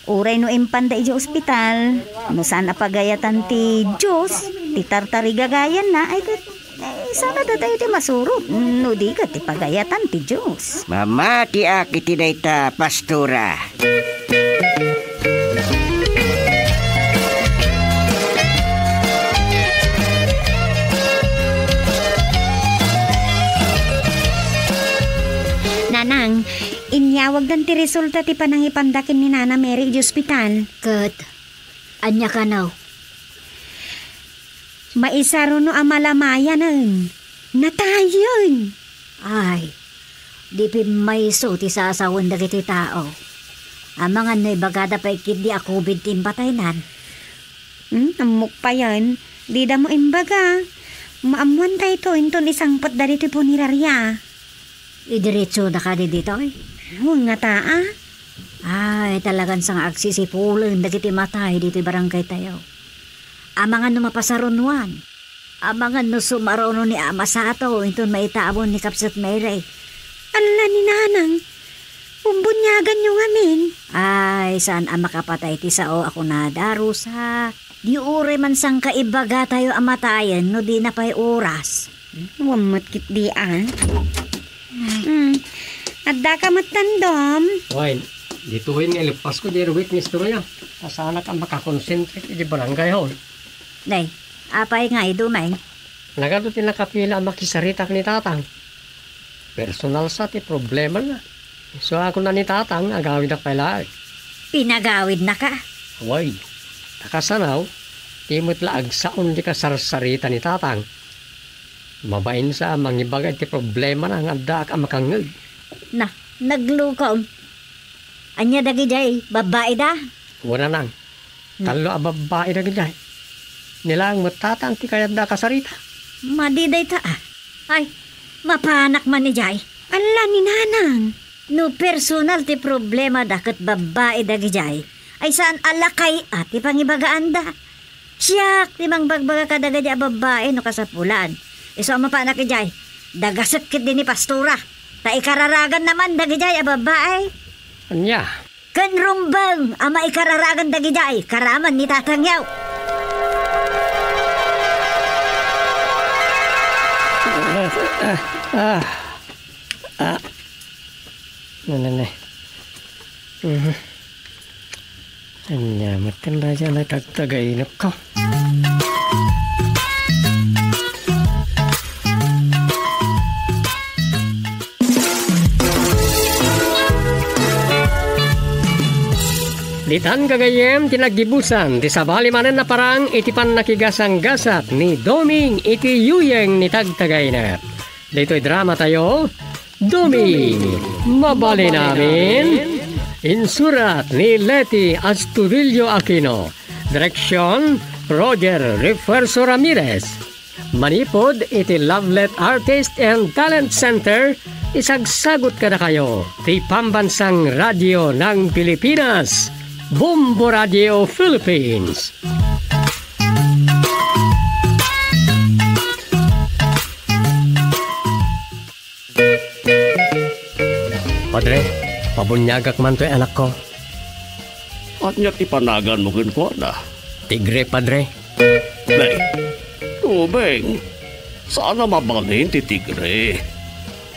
Uray no impanda iti ospital, no saan a pagayatan ti Dios ti tartarigagayanna, ay ket, eh, saan a datayo ti masurot no di ket ti pagayatan ti Dios. Mamatiak iti dayta, Pastora. Nanang, inyawagdan ti resulta ti panangipanda ken ni Nana Mary iti ospital. Ket ania kano? Maisaruno a malamayanen. Natayen. Ay, di pimmayso ti sasawen dagiti tao. Amangan no ibagada pay ketdi a covid ti impataynan. Hmm, ammok payen. Dida mo imbaga. Maammoan daytoy inton isangpetda ditoy punerarya. Idiretsona kadi ditoy? Wen, ngata a. Ay, talagan sa nga agsisipulen dagiti matay ditoy barangay tayo. Amangan no mapasarunoan. Amangan no sumaruno ni Ama Sato inton maitabon ni Kapsat Mary. Alla ni Nanang, bumbuniaganyo ngamin. Ay, saan a makapatay ti sao a kunada, Rosa. Di uray man sangka ibagatayo a matayen no dina pay oras. Wen met ketdi a. Hmm. Addaka met dandom. Wen, ditoyen nga ileppasko diay rugi ti istorya. Ta saanak a makakonsentrate iti barangay hall. Nay, apay nga idu, May? Nagadu ti nakapila a makisarita ken ni Tatang. Personal sa ti problemana. Isu a kuna ni Tatang, agawidnak pay laeng. Pinagawidnaka? Wen, ta kasano, di met la agsaon ti kasarsarita ni Tatang. Mabain sa a mangibaga iti problemana nga addaak a makangngeg. Na, naglukom. Ania dagidiay, babbaida? Wen, Nanang. Hmm. Tallo a babbai dagidiay. Ni laeng met Tatang ti kayatda a kasarita. Madi dayta a. Ay, mapanak man idiay. Alla ni Nanang. No personal ti problemada ket babbai dagidiay, ay saan a lakay a ti pangibagaanda. Siak ti mangbagbaga kadagidi a babbai no kasapulan. Isu a mapanak idiay, dagasek ketdi ni Pastora. Ta ikararaganna man dagidiay a babbai. Ania? Ken rumbeng a maikararagan dagidiay karaman ni Tatangyo. Ah, ah, ah. Ne, ne, ne. Mhm. Ania met ken dayta a natagtagainepko? Ditan gagayyem ti naggibusan ti sabali manen a parang iti pannakigasanggasat ni Doming iti yuyeng ni tagtagainep. Ditoy dramatayo, Doming, Mabalin Amin. Insurat ni Leti Astudillo Aquino. Direksyon, Roger Refuerzo Ramirez. Manipud iti Lovelet Artist and Talent Center, isagsagut kadakayo ti Pambansang Radyo ng Pilipinas, Bombo Radio Philippines. Padre, pabuniagak man toy anakko. Ania ti panaganmo kenkuana? Tigre, Padre. Nay, Doming, saan a mabalin ti tigre.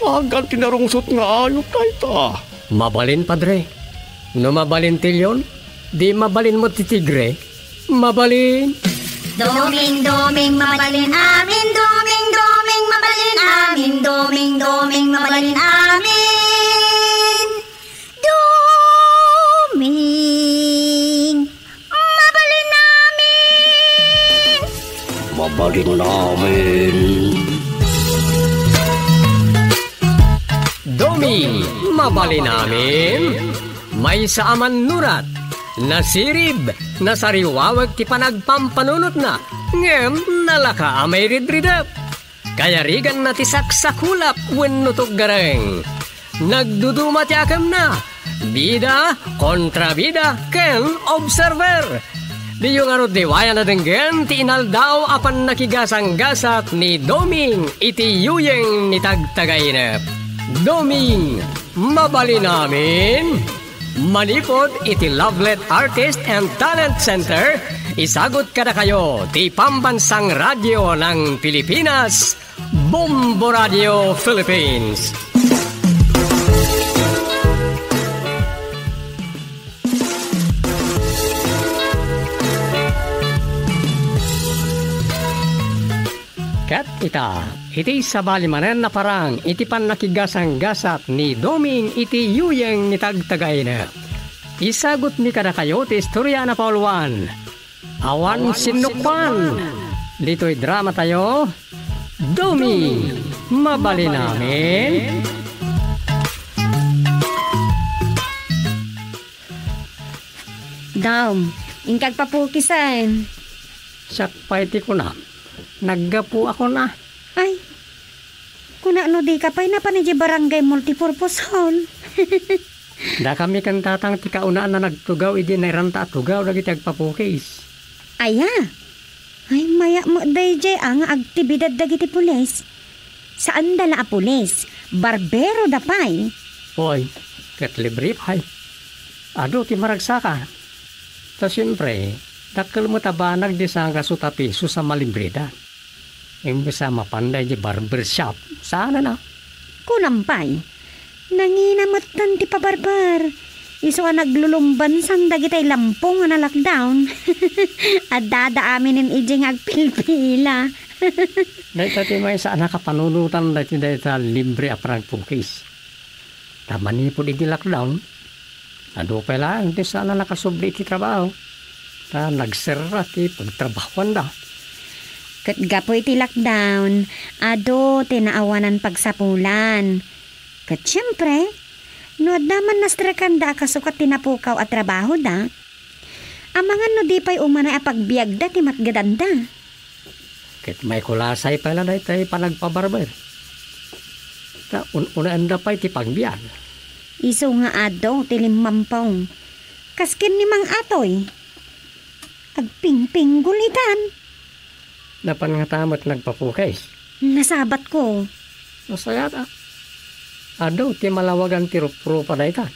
Agan ti narungsot nga ayup dayta. Mabalin, Padre. No mabalin ti leon, di mabalin met ti tigre. Mabalin. Doming, Doming, mabalin amin. Doming, Doming, mabalin amin. Doming, Doming, mabalin amin. Doming, mabalin amin. Mabalin amin. Doming, mabalin amin. Maysa a mannurat, nasirib, nasariwawek ti panagpampanunotna, ngem nalaka a mairidridep. Kayariganna ti saksakulap wenno tuggareng. Nagduduma ti akemna. Bida, kontrabida, ken observer. Diyo ngarud liwayan a denggen ti inaldaw a pannakigasanggasat ni Doming iti yuyeng ni tagtagainep. Doming, mabalin amin. Manipud iti Lovelet Artist and Talent Center, isagut kadakayo ti Pambansang Radyo ng Pilipinas, Bombo Radio Philippines. Ket ita, iti sabali manen a parang iti pannakigasanggasat ni Doming iti yuyeng ni tagtagainep. Isagutmi kadakayo ti istoria a napauluan. Awan sinnukkuan. Ditoy dramatayo, Doming, mabalin amin. Dom, inka agpapukisen. Siak pay ti kunam. Naggapu a kuna. Ay, kuna no dika pay napan idiay Barangay Multipurpose Hall. Dakami ken tatang ti kaunaan a nagtugaw idi nairanta a tugaw dagiti agpapukis. Aya? Ay, mayat met daydiay a nga agtibidad dagiti pulis. Saanda la a pulis, barbero da pay. Oy, ket libre pay. Adu ti maragsaka. Ta siempre, dakkel met a banag di sangagasut a pisos a malibreda. Imbes a mapanda idiay barber shop, saan a na? Kunam pay, nangina metten ti pabarber. Isu a naglulumbansan dagitay lampong a na-lockdown. Addada aminen idiay nga agpilpila. Dayta ti maysa a nakapanunotan daytoy dayta libre a panagpukis. Ta manipud iti lockdown, adu pay laeng ti saan a nakasubli iti trabaho, ta nagserra ti pagtrabahoanda. Ket gapu iti lockdown, adu ti naawanan pagsapulan. Ket siempre, no adda man nastrekanda a kasukat ti napukaw a trabahoda, amangan no di pay umanay a pagbiagda ti matgedanda. Ket maikulasay pay la daytoy panagpabarber. Ta un-unaenda pay ti pagbiag. Isu nga adu ti limmampong. Kas ken ni Mang Atoy. Agpingpinggol itan. Napan ngata met nagpapukis? Nasabatko. Nasayaat a. Adu ti malawagan ti ruprupa dayta.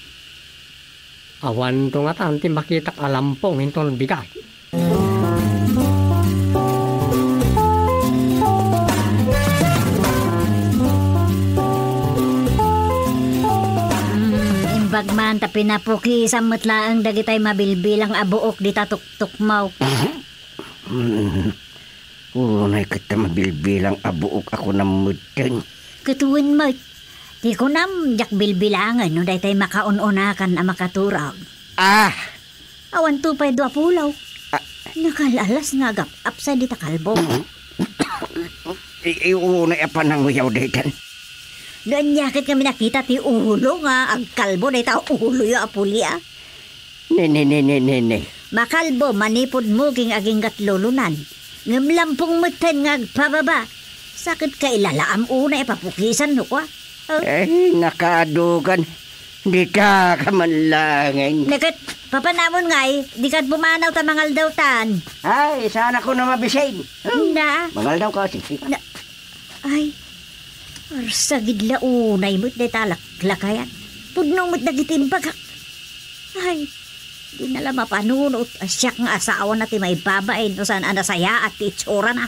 Awanto ngatan ti makitak a lampong inton bigat. Agman ta pinapukisan met laeng dagitay mabilbilang a buok dita tuktukmo. Mm. Unay ket ta mabilbilang a buok a kunam metten. Ket wen met, ti kunam, diak bilbilangen no daytay makaun-unakan a makaturog. Ah! Awan to pay dua pulo. Ah. Nakal-alas nga agap-apsay dita kalbo. I-, i-, unay a pananguyaw daytan. No ania ket nga minakita ti ulo nga agkalbo dayta uloyo a puli, a? Ne, ne, ne, ne, ne, ne. Makalbo manipud muging aginggat lulunan. Ngem lampong metten nga agpababa. Sakit ka ilalaam unay a papukisan no kua. Oh. Ay, nakaadugan. Dita ka man laengen. Nakat, papanamon ngay, dika pumanaw ta mangaldaw tan. Ay, saan ako na mabisin? Hmm? Na? Mangaldaw ka, sige. Na, ay, arsagid la unay met dayta laklakayan. Pudno met dagiti imbagak. Ay, di na la mapanunot a siak nga asawana ti maibabain no saan a nasayaat ti itsurana.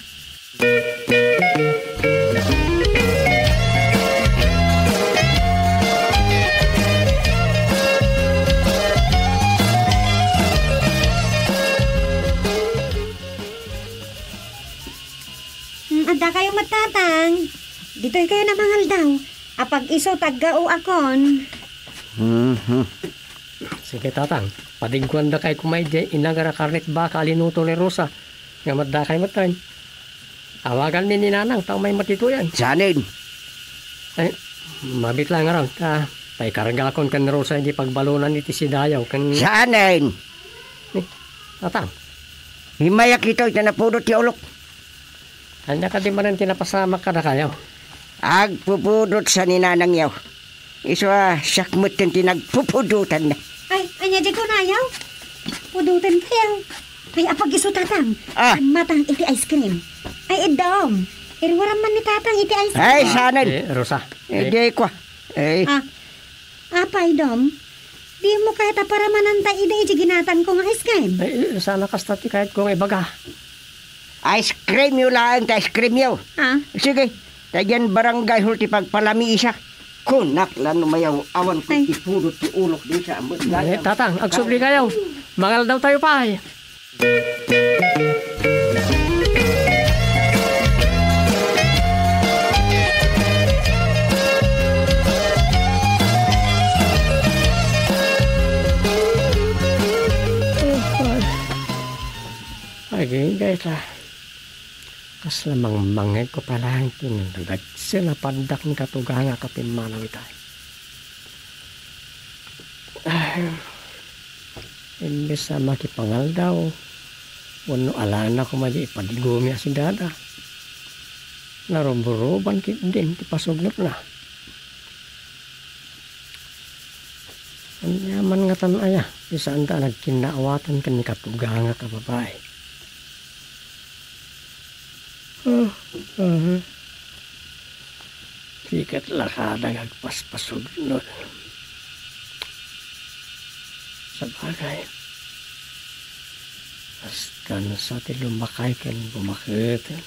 Hmm, adda kayo met, Tatang. Ditoy kayo na mangaldaw. Apag isu, taggaoakon. Mhm. Sige, Tatang. Padigguandakay koma idiay inagar a karnet baka a linuto ni Rosa. Nga madakay met, tay. Awaganmi ni Nanang ta umay met ditoyen. Saanen? Ay, mabit la ngarud, ta paikargakon ken Rosa idi pagbalonan iti sidayo ken... Saanen? Ni, Tatang. Immayak itoy ta napudot ti ulok. Ania kadi manen ti napasamak kadakayo? Agpupudot sa ni Nanangyo. Isu a, siak metten ti nagpupudotanna. Ay, ania di kunayo? Pudoten kayo. Ay, apag isu, Tatang. Ah. Matang iti ice cream. Ay, iddom. Iruaram man ni Tatang iti ice cream. Ay, saanen. Eh, Rosa. Eh, eh, di kua. Eh. Ah. Apay, Dom? Dimo kayat a paramananta ida iti ginatangko nga ice cream? Ay, eh, sana kasta ti kayatko nga ibaga. Ice cream yo laeng ta ice cream yo. Ah? Sige, ta diay barangay hall ti pagpalamiisa. Kunak la no mayaw-awan ko ti pudot ti ulok di sa ambot. Eh, Tatang, agsubli kayo. Mangaldaw tayo pa, eh. Agingga ita. Kasla mangmangngegko pay laeng ti nadagsen a paddak ni katugangak a pimmanaw ita. Ay, imbes a makipangaldaw, wenno alana koma di ipadigumi a sidada, naruburuban ketdin ti pasugnepna. Ania man ngatan aya ti saanda a nagkinnaawatan ken ni katugangak a babai? Ah, ah. Di ket la kada nga agpaspasugnod. Sabagay, kastan sa ti lumakay ken bumaketen.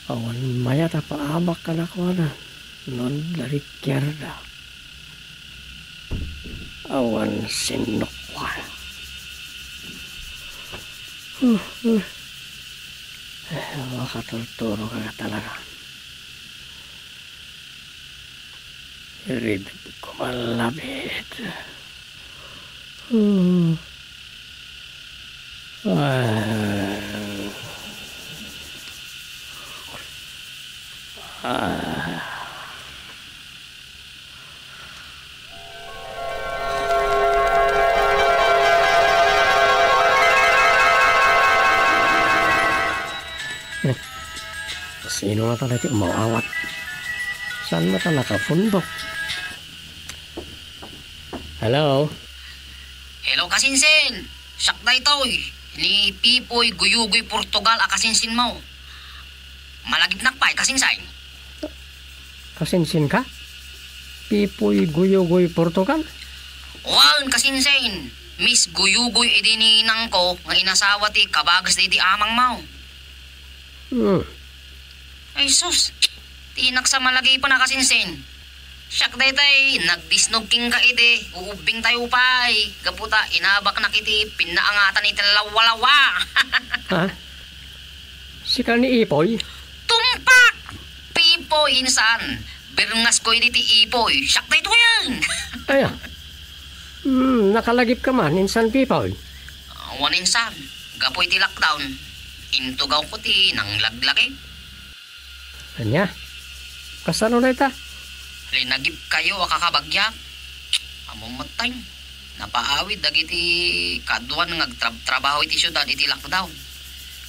Awan mayat a paabak kadakuada no adda rikiarda. Awan sinno kua. Huh, huh. Eh, makaturturo ka talaga. Irid ko malabit. Hmm. Ah. Ah. Eh, sino nga pala ti umaw-awat? Saan mo ta nakapundok? Hello? Hello, kasinsin! Siak daytoy, ni Pipoy Guyugoy Portugal a kasinsinmo. Malagipnak pay, kasinsin. Kasinsin ka? Pipoy Guyugoy Portugal? Wen, kasinsin. Miss Guyugoy idi ni inangko nga inasawa ti kabagas daydi amangmo. Hmm. Ay sus, ti inak sa malagipen a kasinsin. Siak daytoy, nagdisnog kenka idi, uubbingtayo pay. Gapu ta inabaknak iti pinnaangatan iti lawalawa. Ha? Sika ni Ipoy? Tumpak! Pipoy, insan. Birngasko idi ti Ipoy. Siak daytoyen. Aya. Hmm, nakalagipka man, insan Pipoy? Awan, insan. Gapu iti lockdown, intugawko ti nanglaglagip. Ania? Kasano dayta? Linagipkayo a kakabagyak. Ammom metten, napaawid dagiti kaduan nga agtrab-trabaho iti siudad iti lockdown.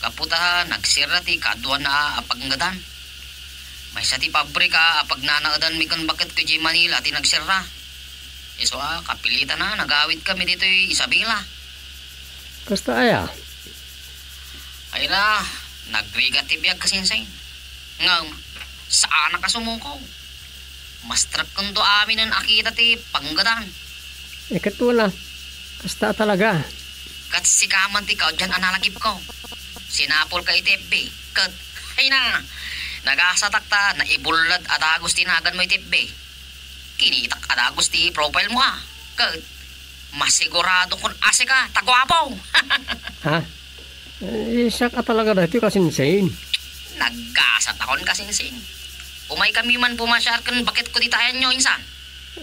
Gapu ta nagserra ti kaduan a, a pagngatan. Maysa ti pabrika a pagnanaedanmi ken baketko idiay Manila ti nagserra. Isu a, kapilitan a, nagawidkami ditoy Isabela. Kasta aya? Ay la, nagrigat ti biag, kasinsin. Ngem, saanak a sumuko. Mastrekkento aminen a kita ti pangngatan. Ket wen a, kasta a talaga. Ket sika man ti kaudyan a nalagipko. Sinapulka iti F B, ket, ay na, nagasatak ta naibullad a dagus ti naganmo iti F B. Kinitak a dagus ti profile mo a. Ket, masiguradokon a sika ta guapo. Ha? Eh, siak a talaga daytoy, kasinsin. Naggasat akon, kasinsin. Umaykami man pumasiar ken baketko dita ayanyo, insan.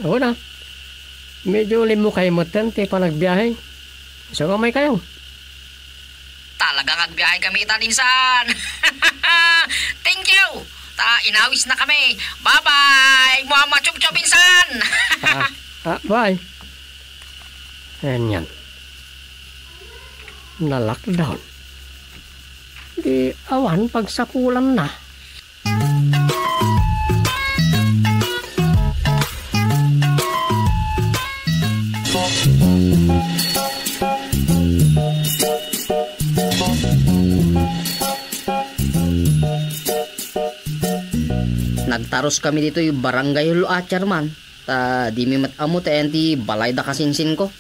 Awan a. Medyo limmukay metten ti panagbiahe. Isu nga umaykayo. Talaga nga agbiahekami ita, insan. Thank you. Ta inawisnakami. Bye-bye. Mua, mua, chup, chup, insan. Ah, ah, bye. Ayan yan. Na-lockdown. Di awan pagsapulanna. Nagtaruskami ditoy Barangay Hul a, Chairman. Ta dimi met ammo ti ayan ti balayda, kasinsinko.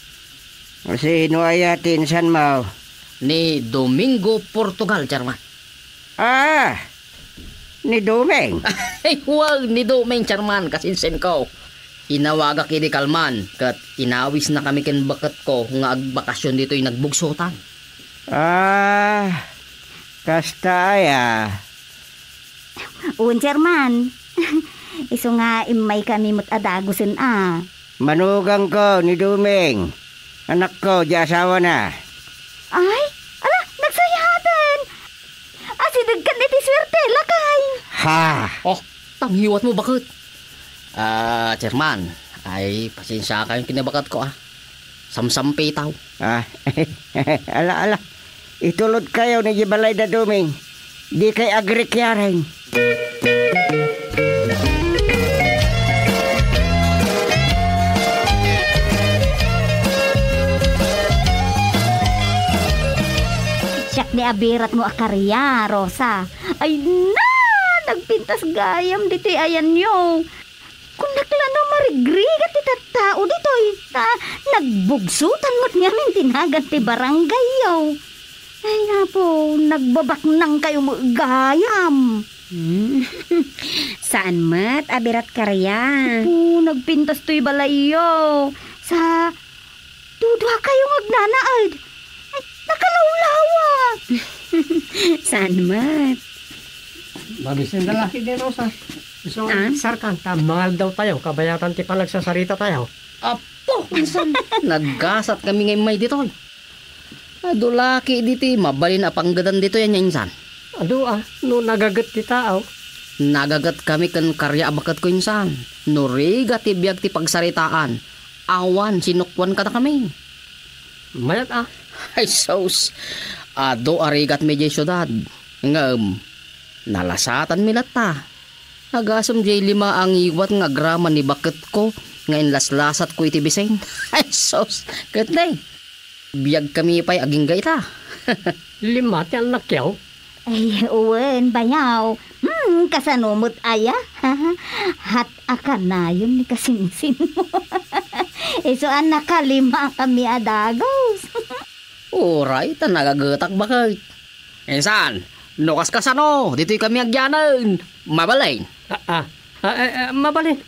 Sino aya ti insanmo? Ni Domingo Portugal, Chairman. Ah, ni Doming. Ay, wow, ni Doming, Chairman, kasinsinko. Inawagak idi kalman, ket inawisnakami ken baketko nga agbakasyon ditoy Nagbugsotan. Ah, kasta aya? Wen, Chairman. Isu nga immaykami met a dagusen a. Manugangko ni Doming. Anakko, di asawana. Ay, ala, nagsayaten. Asidegkan iti suerte, lakay. Ha? Oh, tanghiwatmo, baket. Ah, Chairman, ay, pasensiakayon ken ni baketko, ah. Samsampitaw. Ah, ala, ala. Itulodkayo idiay balayda, Doming. Dikay agrikiaren. Siak ni abiratmo a karya, Rosa. Ay na! Nagpintas gayam ditoy ayanyo. Kunak la no marigrigat ti tattao ditoy, ta nagbugsotan met ngamin ti nagan ti barangayyo. Ay, Apo, nagbabaknangkayo met gayam. Hmm. Saan met a birat karya? Apo, nagpintas toy balayyo. Sa Duduakayo nga agnanaed. Ay, nakalawlawa. Saan met? Mabisin da laki ni Rosa. Isu, ah? Sarkan, ta mangaldaw-tayo, kabayatan ti panagsasarita-tayo. Apo, insan, naggasat kami nga immay ditoy. Adu laki diti, mabalin a panggedan ditoy, ania insan? Adu, ah, no nagaget ti tao. Nagaget kami ken karya a baketko, insan. No rigat ti biag ti pagsaritaan, awan sinukoan kadakami. Mayat a. Ay, sus! Adu a rigatmi diay siudad. Ngem, nalasatanmi latta. Agasem diay lima a ngiwat nga agraman ni baketko nga inlaslasatko iti bisin. Ay, sus! Ket ne, biagkami pay agingga ita. Lima ti annakyo? Ay, wen, bayaw. Hmm, kasano met aya? Hat a kanayon ni kasinsinmo. Isu a nakalimakami a dagus. Uray, ta nagagetak, baket. Insan, no kaskasano, ditoy kami agyanen. Mabalin? Ah, ah, ah, eh, eh, mabalin.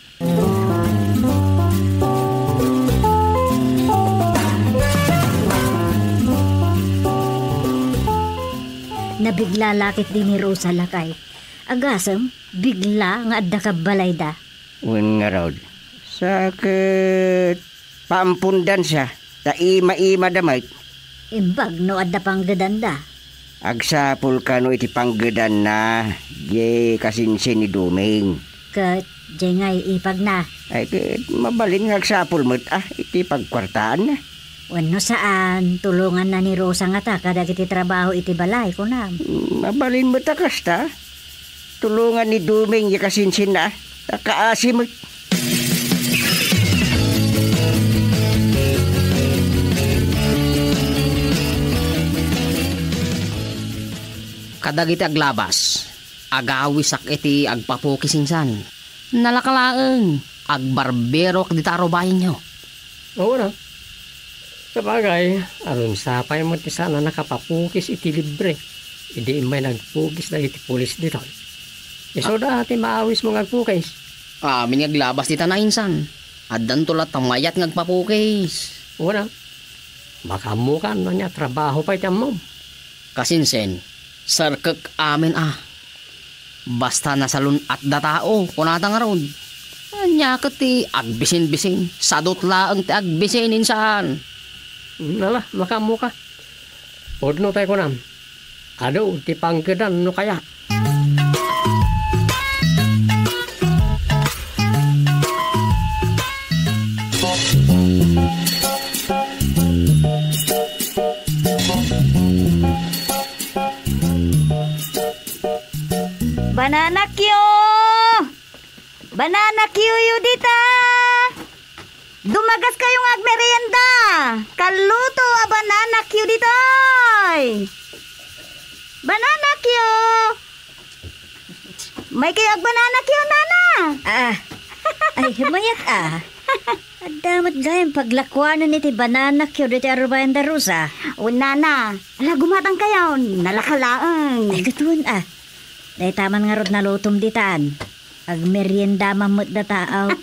Nabigla la ketdi ni Rosa, lakay. Agasem, bigla nga adda kabbalayda. Wen ngarud, sa ket paampondansa, ta ima-imada met. Imbag no adda panggedanda. Agsapul kano iti panggedanna, diay kasinsin ni Doming. Ket diay ngay ipagna. Ay, ket mabalin nga agsapul met, ah, iti pagkuartaanna. Wenno saan, tulonganna ni Rosa ngata kadagiti trabaho iti balay, kunam. Mm, mabalin met a kasta. Tulongan ni Doming ya kasinsinna, ta kaasi met. Kadagiti aglabas, agawisak iti agpapukis insan. Nalaka laeng, agbarberok dita arubayenyo. Oo na. Sabagay, alunsa pay met ti saan a nakapapukis iti libre. Idi immay nagpukis dagiti pulis ditoy. Isu da ti maawis mo nga agpukis. Amin nga aglabas dita nainsan. Addanto latta mayat nga agpapukis. Wala. Makaammokan no ania trabaho pay ti ammom. Kasinsin, serkek amin a. Basta nasalun-atda tao, kunata ngarud. Ania ket ti agbisinbisin? Sadut laeng ti agbisin insan. Nala, makaammoka. Pudno tay kunam. Adu ti panggedan no kayat. Banana cue! Banana cue yu dita! Dumagaskayo nga agmerienda! Kalluto a banana cue ditoy! Banana cue! Maykayo agbanana cue, nana? Ah, ay, mayat, ah. Adda met gayam paglakuanan iti banana cue ditoy arubayan da Rosa. O, nana, ala, gumatangkayo, nalaka laeng. Ay, gatuan, ah. Dayta man ngarud nalutom ditan. Agmerienda man met dataw.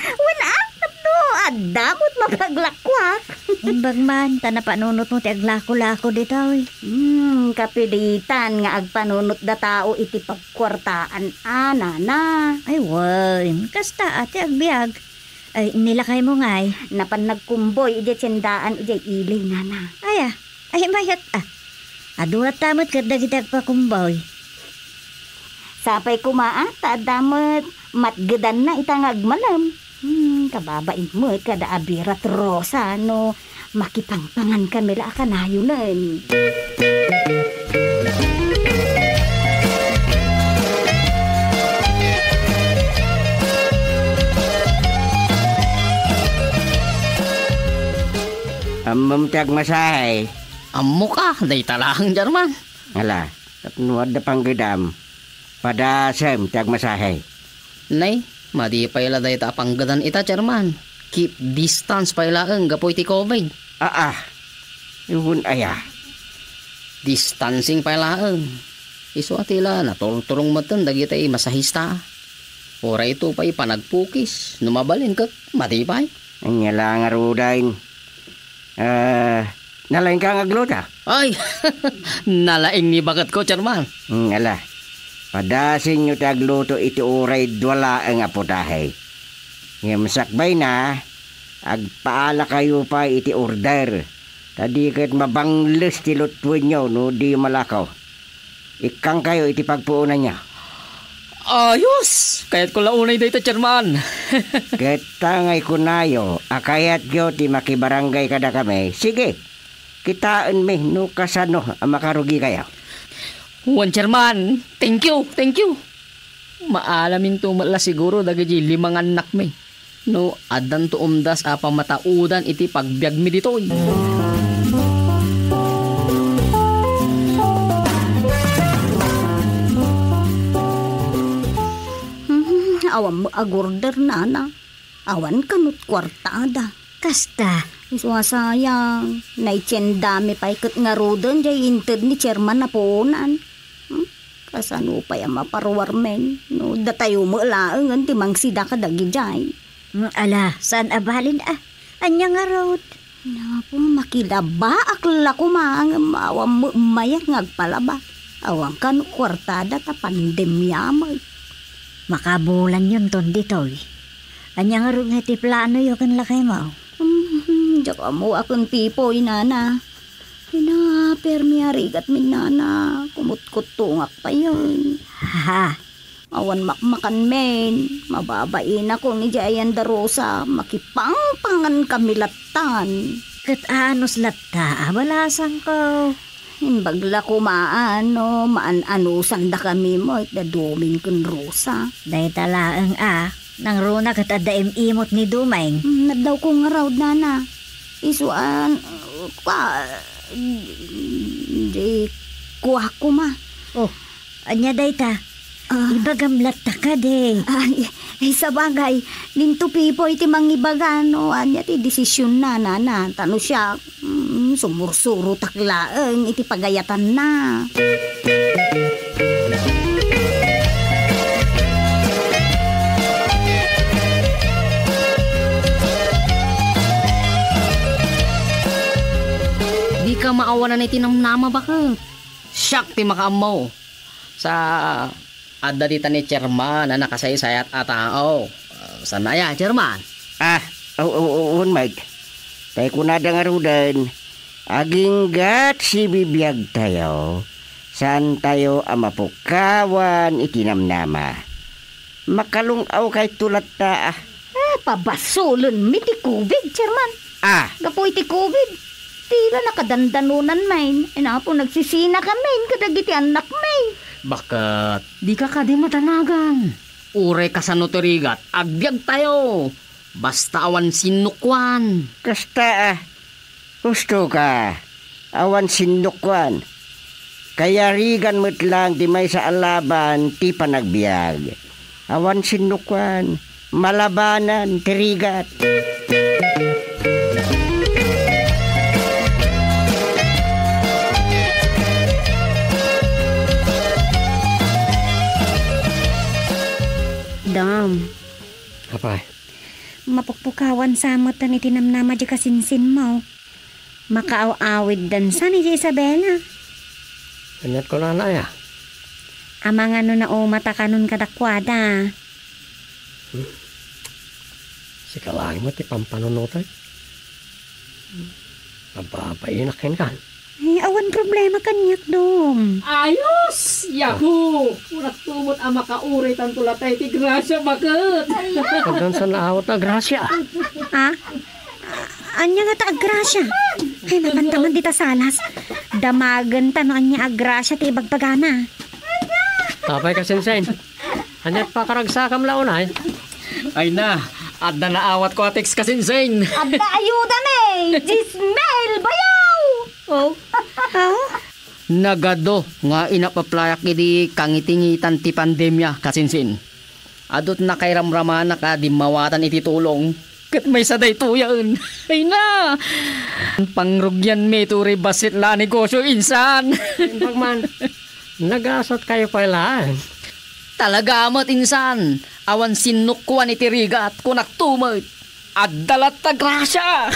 Wen, ah, no, adda met mapaglakua. Imbag man, ta napanunot mo ti aglako-lako ditoy. Hmm, kapilitan nga agpanunot dataw iti pagkuartaan, a, nana. Ay, wen, kasta a ti agbiag. Ay, nilakay mo ngay. Napan nagkumboy idiay tiendaan idiay ili, nana. Ay, ah. Ay, mayat, ah. Adu latta met ket dagiti agpakumboy. Sapay koma, ah, ta adda met matgedanna ita nga agmalem. Hmm, kababain met kada a birat, Rosa, no makipangpangan kami la a kanayonen. Ammom ti agmasahe? Ammoka, dayta laeng, Chairman. Ala, tapno adda panggedam, padasem ti agmasahe. Nay, madi pay la dayta a panggedan ita, Chairman. Keep distance pay laeng gapu iti covid. Aa, iwun aya. Distancing pay laeng. Isu a ti la naturturong metten dagiti masahista. Uray ito pay panagpukis, no mabalin ket madi pay. Ania la ngaruden? Ah, nalaingka nga agluto? Ay, nalaing ni baketko, Chairman. Hmm, ala. Padasenyo ti agluto iti uray dua laeng a putahe. Ngem sakbayna, agpaalakayo pay iti order. Ta di ket mabangles ti lutuenyo no di malako. Ikkangkayo iti pagpuonanyo. Ayos! Kayatko la unay dayta, Chairman. Ket ta nga ikunayo a kayatyo ti makibarangay kadakami, sige, kitaenmi no kasano a makarugikayo. Wen, Chairman. Thank you, thank you. Maalaminto met la siguro dagiti lima nga annakmi no addanto umdas a pamataudan iti pagbiagmi ditoy. Hmm, awan met agorder, nana. Awan kano ti kuartada. Kasta. Isu a sayang, naitiendami pay ket ngaruden diay inted ni Chairman a puonan. Hmm? Kasano pay a maparuarmen no datayo met laengen ti mangsida kadagidiay? Hmm, ala, saan a balin a? Ania ngarud? Napo, makilabaak la koma ngem awan met mayat nga agpalaba. Awan kano kuartada ta pandemia met. Makabulan yun ton ditoy. Ania ngarud nga ti planoyo ken lakaymo? Hmm, diak ammo a ken Pipoy, nana. Ina, permi a rigat min, nana. Kumutkutungak payen. Ha? Awan makmakan men. Mababainak idiay ayan da Rosa. Makipangpangan kami lattan. Ket anus latta, abalasangko. Imbag la koma no maan-anusan da kami met da Doming ken Rosa. Dayta laeng a, nangruna ket adda im-imot ni Doming. Hmm, naddaw ko ngarud, nana. Isu a, ka, di, kuak koma. Oh, ania dayta? Ah. Ibagam latta kadi. Ay, ay, sabagay, ninto Pipoy ti mangibaga no ania ti desisionna, nana. Ta no siak, mm, sumursurotak laeng iti pagayatanna. Dika maawanan iti namnama, baket. Siak ti makaammo. Sa adda dita ni chairman a nakasaysayat a tao. Ah, saan aya, chairman? Ah, o, o, o, wen, Mike. Tay kunada ngaruden, aginggat sibibiagtayo, saantayo a mapukawan iti namnama. Makalung-aw kayto latta, ah. Eh, pabasolenmi ti covid, chairman. Ah. Gapu iti covid, tila nakadandanonan main. Inapo nagsisina kami kadagiti annakmi. Baket? Dika kadi madanagan. Uray kasano ti rigat, agbiagtayo. Basta awan sinnukoan. Kasta, ah. Husto ka, awan sinnukoan. Kayarigan met lang ti maysa a laban ti panagbiag. Awan sinnukoan, malabanan ti rigat. Dam. Apay? Mapukpukawan sa met iti namnama di kasinsinmo. Makaaw-awiddan sa ni Isabela. Aniat kunana aya? Amangan no naumata kanon kadakuada. Hmm. Sika laeng met ti pampanunotek. Nababainak kenka. Eh, awan problema kaniak, Dom. Ayos! Yahoo! Kunak tumot a makauray tanto latay ti grasia, baket. Pagdan sa naawat a grasia. Ah? Ania nga ta agrasia? Ay, mapantaman dita salas. Damagen ta no ania agrasia ti ibagbagana. Apay, kasinsin. Ania ti pakaragsakam la unay? Ay na, adda naawatko a text, kasinsin. Adda ayuda, eh! Jismel! Bayaw! Oh. Oh? Nagadu nga inap-aplayak idi kangitingitan ti pandemia, kasinsin. Adut nakairamramanak a dimmawatan iti tulong. Ket maysa daytoyen. Ay na! Pangrugianmi ti uray bassit la a negosyo, insan. Imbag man, nagasat kayo pay laeng. Talaga met, insan. Awan sinnukoan iti rigat, kunak tumot. Adda latta grasia!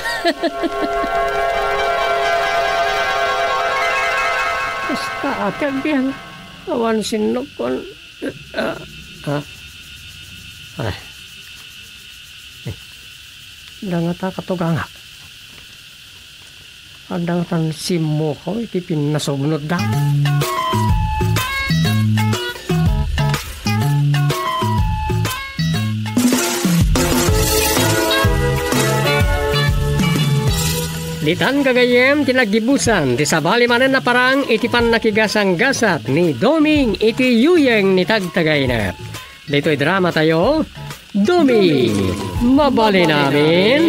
Basta, ate, agbiag. Awan sinnukoan. Ah, ah. Ay. Eh, dangata katugangak. Adda ngatan simmukaw iti pinnasugnodda. Ditan gagayyem ti naggibusan ti sabali manen a parang iti pannakigasanggasat ni Doming iti yuyeng ni Tagtagayna. Ditoy drama tayo, Doming, mabalin amin.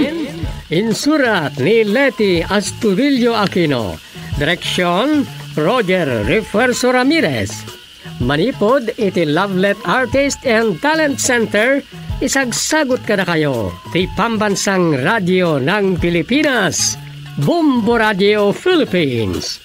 Insurat ni Leti Astudillo Aquino. Direksyon, Roger Refuerzo Ramirez. Manipud iti Lovelet Artist and Talent Center, isagsagut kadakayo ti Pambansang Radio ng Pilipinas, Bombo Radio Philippines.